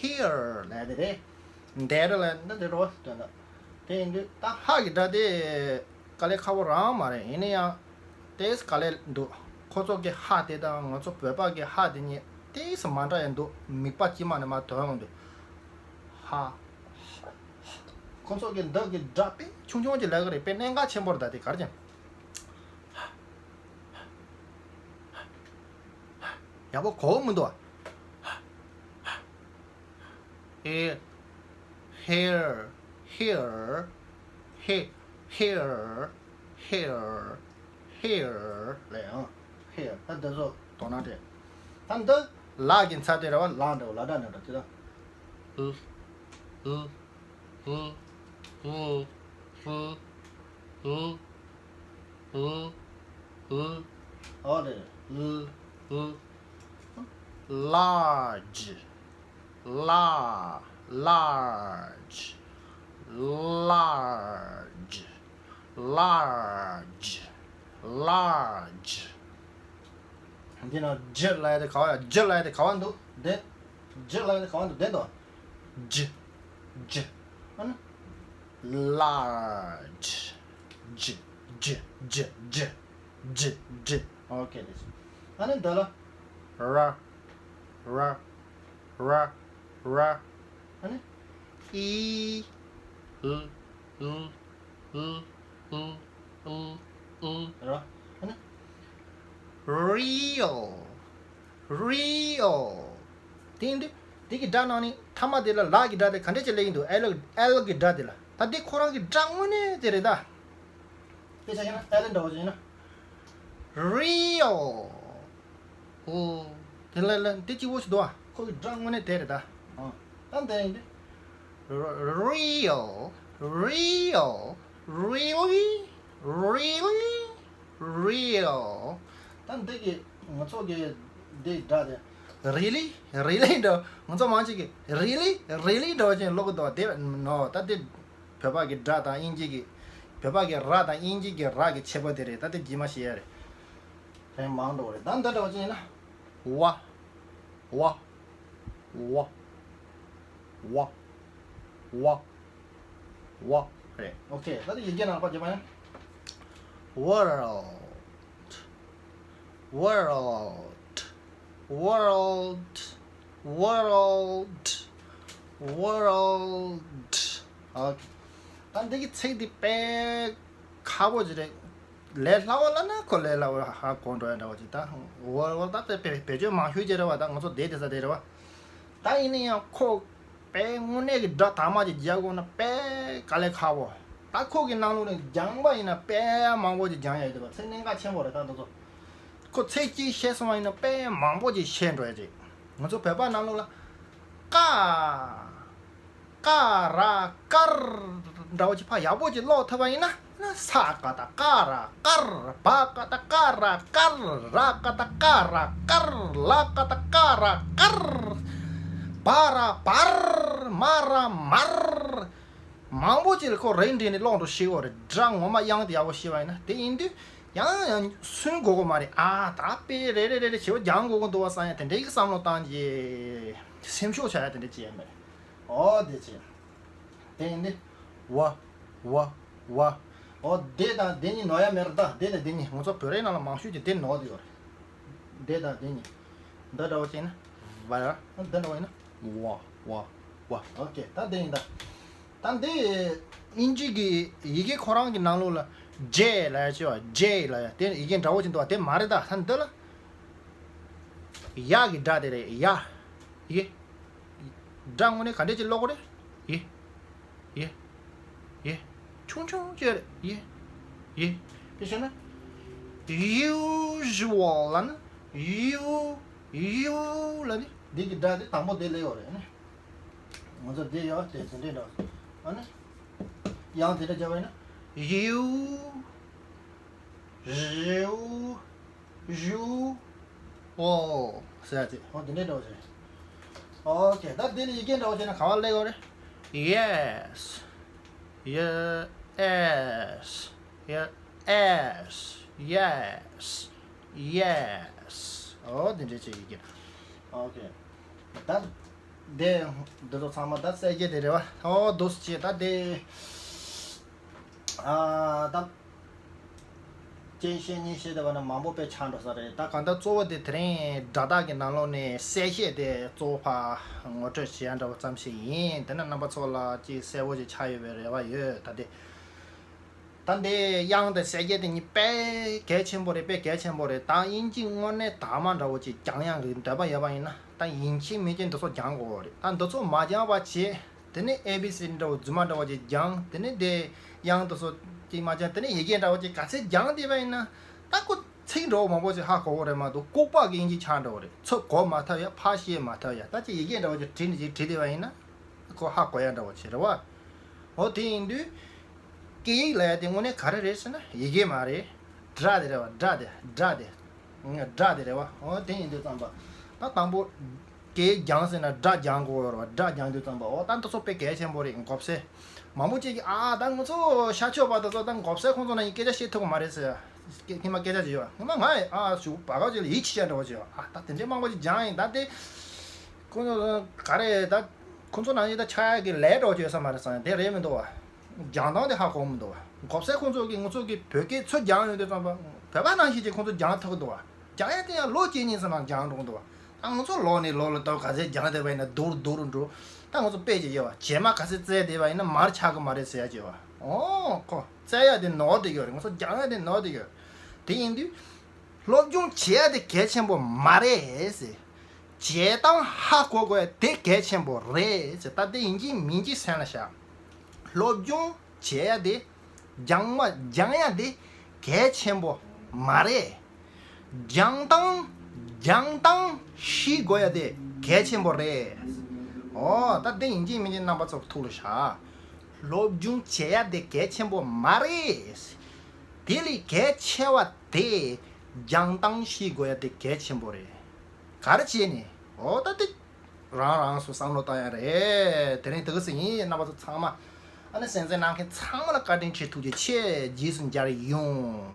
here ལབ་དེ་རེད། འདིར་ལབ་ན་འདི་རེད་བ། དོན་དག་དེ་ཡིན་དུས་ད་ཧ་གི་སྒྲ་དེ་དཀའ་ལས་ཁག་པོ་རང་མ་རེད། ཡིན་ན་ཡང་ཏོག་ཙམ་དཀའ་ལས་འདུག་ཁོ་ཚོ་གི་ཧ་དེ་དང་ང་ཚོ་བོད་པ་གི་ཧ་དེ་གཉིས་ཏོག་ཙམ་མ་འདྲ་ཡང་འདུག་མིད་པ་དཀྱིལ་མ་ནས་མར་ཐོན་ཡོང་དུས། ཧ། ཁོ་ཚོ་གི་འདི་གི་སྒྲ་དཔེ་ཆུང་ཆུང་ཅིག་ལབ་ཀྱི་རེད། དཔེ་གནད་འགག་ཆེན་པོ་རེད། ད་དེ་ག་རེ་ཅང་ཡག་པོ་གོ་མི་འདུག་ཨེ། Here, here, he- here, here, here ལབ་ཡ། here ད་འདི་ཚོ་དོ་སྣང་སྤྲད། ད་འདི་ལ་གི་མཚམས་དེ་རེད་བ། ལ་འདྲ་བོ། ལ་སྒྲ་འདྲ་འདྲ་དེ་ད། ལ་ལ་ལ་ལ་ལ་ལ་ལ་ལ་ལ། ཨོ་རེད། ལ་ལ། Large, la- large, large, large, large. འདི་ན་ཇི་ལབ་ཡ་དེ་ག་བ་ཡ། ཇི་ལབ་ཡ་དེ་ག་བ་འདུག་དེ། ཇི་ལབ་ཡ་དེ་ག་བ་འདུག་དེ་འདུག་ཇི། ཇི། ཨ་ནི། Large. ཇི། ཇི། ཇི། ཇི། ཇི། ཇི། ཨོ་ཀེ་རེད། ཨ་ནི་འདི་ལ། ར། ར། ར། ར། ཨ་ནི། ཨི། ལ། ལ། ལ། ལ། ལ། ར། ཨ་ནི། Real. Real. དེ་ཡིན་དུས་དེ་གི་སྒྲ་ནང་ནས་མཐའ་མ་དེ་ལ་ལ་གི་སྒྲ་དེ་ག་འདྲས་ཅིག་སླེབས་ཀྱི་འདུག་ཨེལ། ཨེལ་གི་སྒྲ་དེ་ལ། ད་དེ་ཁོ་རང་གི་སྒྲ་དངོས་གནས་དེ་རེད་ད། དཔེ་ཆ་བཞག་ན་ཨེལ་འདྲ་བོ་ཅིག་ཡིན་ན། Real. ཨོ། དེ་ལ་ལ་འདི་གཅིག་པོ་ཞིག་འདུག་ཨ། ཁོ་གི་སྒྲ་དངོས་གནས་དེ་རེད་ད། ཨ། ད་འདི་ཡིན་དུས། Real, real, really, really, real. ད་འདི་གི་ང་ཚོ་གི་འདི་སྒྲ་དེ། རི་ལི་རི་ལི་འདྲ་ང་ཚོ་མང་ཆེ་གི་རི་ལི་རི་ལི་འདྲ་བ་ཅན་ཀློག་གི་འདུག་དེ་ནོ་ད་དེ་བོད་པ་གི་སྒྲ་དང་དབྱིན་ཇི་གི་བོད་པ་གི་ར་དང་དབྱིན་ཇི་གི་ར་གི་ཁྱད་པར་དེ་རེད། ད་དེ་རྗེས་མ་ཤེས་ཡ་རེད། དེ་མང་འགྲོ་རེད། ད་འདི་འདྲ་བ་ཅན་ཡིན་ན། ཝ། ཝ། ཝ། ཝ། ཝ། རེད། ཨོ་ཁེ། ད་དེ་ཡི་གེ་ནང་པ་རྗེས་མ་ཡིན། World, world, world, world, world. ཨོ་ཁེ། ད་འདི་གི་ཚིག་འདི་དཔེ་ཁག་པོ་ཅིག་རེད། ལས་སླ་བོ་ལ་ན་ཁོ་ལས་སླ་བོ་ཧ་གོ་འགྲོ་ཡ་འདྲ་བ་ཅིག་ད་འོ་འོ་ད་དཔེ་བེད་སྤྱོད་མང་ཤོས་ཅིག་རེད་བ། ད་ང་ཚོ་བསྡད་དེ་ས་དེ་རེད་བ། ད་ཡིན་ན་ཡང་ཁོ་དཔེ་དངོས་གནས་ཀྱི་སྒྲ་དག་མ་ཅིག་རྒྱག་དགོས་ན་དཔེ་དཀའ་ལས་ཁག་པོ། ད་ཁོ་གི་ནང་ལོགས་ནས་སྦྱངས་པ་ཡིན་ན་དཔེ་མང་པོ་ཅིག་སྦྱང་ཡ་ཡོད་དེ་བ། ཚིག་གནད་འགག་ཆེན་པོ་རེད་ད་དེ་ཚོ། ཁོ་ཚིག་གཅིག་ཤེས་སོང་བ་ཡིན་ན་དཔེ་མང་པོ་ཅིག་ཤེས་འགྲོ་ཡ་ཅིག་ང་ཚོ་བོད་པ་ནང་ལོགས་ལ་ཀ། ཀ་ར་ཀར་འདྲ་བོ་ཅིག་ཕར་ཡག་པོ་ཅིག་ཀློག་ཐུབ་པ་ཡིན་ན། ན་ས་ཀ་ད་ཀ་ར་ཀར། བ་ཀ་ད་ཀ་ར་ཀར། ར་ཀ་ད་ཀ་ར་ཀར། ལ་ཀ་ད་ཀ་ར་ཀར། བ་ར་བར། མ་ར་མར། མང་པོ་ཅིག་ལ་ཁོ་རེ་འདྲེས་ནས་ཀློག་འགྲོ་ཤེས་ཀྱི་ཡོད་རེད། སྒྲ་ངོ་མ་དབྱངས་དེ་ཡག་པོ་ཤེས་པ་ཡིན་ན། དེ་ཡིན་དུས་ཡང་ཡང་སུན་དགོས་ཀྱི་མ་རེད། ཨ་ད་དཔེ་རེ་རེ་རེ་རེ་བྱེད་པ་སྦྱང་དགོས་ཀྱི་འདུག་བ་བསམ་ཡ་དེ་འདྲའི་བསམ་བློ་བཏང་རྗེས་སེམས་ཤུགས་ཆག་ཡ་དེ་འདྲ་བྱེད་ཡ་མེད། ཨོ་དེ་བྱས། དེ་ཡིན་དུས། ཝ། ཝ། ཝ། ཨོ་དེ་དང་དེ་གཉིས་ནོར་ཡ་མེད་རེད་ད། དེ་དང་དེ་གཉིས་ང་ཚོ་བོད་རིགས་ནང་ལ་མང་ཤོས་ཀྱིས་དེ་ནོར་བསྡད་ཡོད་རེད། དེ་དང་དེ་གཉིས། འདི་འདྲ་བོ་བྱས་ན། ཝ། འདི་འདྲ་བོ་ཡིན་ན། ཝ། ཝ། ཝ། ཨོ་ཁེ། ད་དེ་ཡིན་ད། ད་འདི་དབྱིན་ཇི་གི་ཡི་གེ་ཁོ་རང་གི་ནང་ལོགས་ལ་ཇེ་ལབ་ཡ་ཅིག་ཡོད་པ། ཇེ་ལབ་ཡ་དེ་ཡི་གེ་འདྲ་བོ་ཅིག་འདུག་པ། དེ་མ་རེད་ད། ད་འདི་ལ་ཡ་གི་སྒྲ་དེ་རེད། ཡ། ཡི་གེ། སྒྲ་དངོས་གནས་ག་འདྲས་ཅིག་ཀློག་གི་རེད། ཡི། ཡི། ཡི། ཡི། ཆུང་ཆུང་ཅིག་རེད། ཡི། ཡི། དེ་བྱས་ན། ཡུ་ཞུ་ཝལ་ལབ་ན། ཡུ། ཡུ་ལབ་ནི། འདི་གི་སྒྲ་དེ་དང་པོ་དེ་སླེབས་ཡོད་རེད་ཨ་ནི། ང་ཚོ་འདི་ཡོད་དེ་དེ་འདྲས་འདྲ། ཨ་ནི། དབྱངས་དེ་འདྲ་རྒྱབ་པ་ཡིན་ན། ཡུ། ཞུ། ཞུ། ཨོ། ཟེར་ཡ་དེ། ཨོ་དེ་འདྲས་འདྲ་བོ་ཞིག་རེད། ཨོ་ཁེ། ད་འདི་ནི་ཡི་གེ་འདྲ་བོ་བྱས་ན་ག་པར་སླེབས་ཡོད་རེད། ཡེ་སི། ཡེ་སི། ཡེ་སི། ཡེ་སི། ཡེ་སི། ཨོ་དེ་འདྲས་བྱས་ཡི་གེ། ཨོ་ཁེ། ད་འདི་འདི་ཚོ་ཚང་མ་ད་གསལ་བཤད་དེ་རེད་བ། ཨོ་འདུག་སེ་བྱས་ད་འདི། ཨ་ད། རྐྱེན་བཤད་ཉེས་བཤད་བསྡད་པ་ན་མང་པོ་དཔེ་ཆགས་འགྲོ་ས་རེད། ད་གང་ལྟར་གཙོ་བོ་དེ་དེ་རིང་སྒྲ་དག་གི་ནང་ལོགས་ནས་གསལ་བཤད་དེ་གཙོ་བོ་ཕར་ངོ་སྤྲོད་བྱེད་ཡ་འདྲ་བོ་ཙམ་ཞིག་ཡིན། དེ་ནས་རྣམ་པ་ཚོ་ལ་ཅིག་གསལ་པོ་ཅིག་ཆགས་ཡོད་པའི་རེ་བ་ཡོད། ད་དེ་ད་འདི་དབྱངས་དང་གསལ་བཤད་དེ་གཉིས་དཔེ་གལ་ཆེན་པོ་རེད། དཔེ་གལ་ཆེན་པོ་རེད། ད་དབྱིན་ཇི་དངོས་གནས་དག་མ་འདྲ་བོ་ཅིག་སྦྱང་ཡག་གི་འདོད་པ་ཡོད་པ་ཡིན་ན་ད་ཡིན་གཅིག་མིན་གཅིག་འདི་ཚོ་སྦྱང་དགོས་རེད། ད་འདི་ཚོ་མ་སྦྱང་བ་བྱས། དེ་ནས་ཨེ་བི་སི་ཌི་འདྲ་བོ་རྫུན་མ་འདྲ་བོ་ཅིག་སྦྱངས། དེ་ནས་དེ་དབྱངས་དེ་ཚོ་ཅིག་མ་སྦྱངས། དེ་ནས་ཡི་གེ་འདྲ་བོ་ཅིག་ག་ཚད་སྦྱངས་བསྡད་པ་ཡིན་ན་ད་ཁོ་ཚིག་འདྲ་བོ་མང་པོ་ཅིག་ཧ་གོ་གི་རེད་མ་གཏོགས་ལྐུགས་པ་གི་དབྱིན་ཇི་ཆགས་འགྲོ་གི་རེད། ཚུར་གོ་མ་ཐུབ་ཡ། ཕར་བཤད་མ་ཐུབ་ཡ། ད་ཅིག་ཡི་གེ་འདྲ་བོ་ཅིག་བྲིས་ནས་ཅིག་བྲིས་བསྡད་པ་ཡིན་ན་ཁོ་ཧ་གོ་ཡ་འདྲ་བོ་ཅིག་རེད་བ། འོ་དེ་ཡིན་དུས་སྐད་ཡིག་ལབ་ཡ་དེ་དངོས་གནས་ག་རེ་རེད་ཟེར་ན་ཡི་གེ་མ་རེད། སྒྲ་དེ་རེད་བ། སྒྲ་དེ་སྒྲ་དེ་སྒྲ་དེ་རེད་བ། འོ་དེ་ཡིན་དུས་ཙམ་པ་ད་དང་པོ། སྐད་སྦྱང་ཟེར་ན་སྒྲ་སྦྱང་དགོས་ཡོད་རེད་བ། སྒྲ་སྦྱང་དུས་ཙམ་པ་འོ་ད་འདི་ཚོ་དཔེ་གལ་ཆེན་པོ་རེད། མགོ་སེར་མང་པོ་ཅིག་གིས་ཨ་ད་ང་ཚོ་ཤར་ཕྱོགས་པ་དེ་ཚོ་ད་མགོ་སེར་ཁོང་ཚོ་ནང་བཞིན་སྐད་ཆ་བཤད་ཐུབ་ཀྱི་མ་རེད་ཟེར། སྐད་ཉི་མ་སྐད་ཆ་ཅིག་ཡོད་ཉི་མ་ང་ཨ་ཞུ་བ་ག་ཅིག་ལ་ཡིད་ཆེས་བྱས་འདྲ་བོ་ཅིག་ཡོད། ཨ་ད་དེ་འདྲའི་མང་པོ་ཅིག་སྦྱངས་ཡིན། ད་དེ་ཁོང་ཚོ་ག་རེ་ད་ཁོང་ཚོ་ནང་བཞིན་ད་ཆགས་ཡག་གི་ལས་འདྲ་བོ་ཅིག་ཡོད་ས་མ་རེད་བསམ་ཡ་དེ་རེད་མི་འདུག་བ། སྦྱང་སྟངས་དེ་ཧ་གོ་མི་འདུག་བ། མགོ་སེར་ཁོང་ཚོ་གིས་ང་ཚོ་གི་བོད་སྐད་ཚུར་སྦྱངས་ཡོང་དུས་ཙམ་པ་བོད་པ་ནང་བཞིན་ཅིག་ཁོང་ཚོ་སྦྱང་ཐུབ་ཀྱི་འདུག་བ། སྦྱང་ཡ་དེ་ཡང་ལོ་གཅིག་གཉིས་ཙམ་ལ་སྦྱང་འགྲོ་གི་འདུག་བ། ད་ང་ཚོ་ལོ་ནས་ལོ་ལ་ལྟོས་ག་ཚད་སྦྱངས་བསྡད་པ་ཡིན་ན་སྡུག་རུ་སྡུག་རུ་འགྲོ། ད་ང་ཚོ་དཔེ་ཅིག་ཡོད་བ། རྗེས་མ་ག་ཚད་བཙལ་བསྡད་པ་ཡིན་ན་མར་ཆག་གི་མ་རེད་ཟེར་ཡ་ཅིག་ཡོད་བ། ཨོ་ཁོ་བཙལ་ཡ་དེ་ནོར་བསྡད་ཡོད་རེད། ང་ཚོ་སྦྱང་ཡ་དེ་ནོར་བསྡད་ཡོད་རེད། དེ་ཡིན་དུས་སློབ་སྦྱོང་བྱེད་ཡ་དེ་གལ་ཆེན་པོ་མ་རེད་ཟེར། བྱེད་སྟངས་ཧ་གོ་དགོས་ཡ་དེ་གལ་ཆེན་པོ་རེད་ཟེར། ད་དེ་ཡིན་གཅིག་མིན་གཅིག་སེམས་ལ་བཞག་སློབ་སྦྱོང་བྱེད་ཡ་དེ་སྦྱང་མ་སྦྱང་ཡ་དེ་གལ་ཆེན་པོ་མ་རེད། སྦྱང་སྟངས་སྦྱང་སྟངས་ཤེས་དགོས་ཡ་དེ་གལ་ཆེན་པོ་རེད། ཨོ་ད་དེ་ཡིན་གཅིག་མིན་གཅིག་རྣམ་པ་ཚོ་ཐུགས་ལ་བཞག་སློབ་སྦྱོང་བྱེད་ཡ་དེ་གལ་ཆེན་པོ་མ་རེད། དེ་ལས་གལ་ཆེ་བ་དེ་སྦྱང་སྟངས་ཤེས་དགོས་ཡ་དེ་གལ་ཆེན་པོ་རེད། ག་རེ་བྱས་ནས་ འོ་ད་དེ་རང་རང་སུ་བསམ་བློ་བཏང་ཡ་རེད། དེ་རིང་དེ་ག་ཟིག་ཡིན། རྣམ་པ་ཚོ་ཚང་མ་ཨ་ནི་གསན་གཟིགས་གནང་མཁན་ཚང་མ་ལ་བཀའ་དྲིན་ཆེ། ཐུགས་རྗེ་ཆེ། རྗེས་སུ་མཇལ་ཡོང་།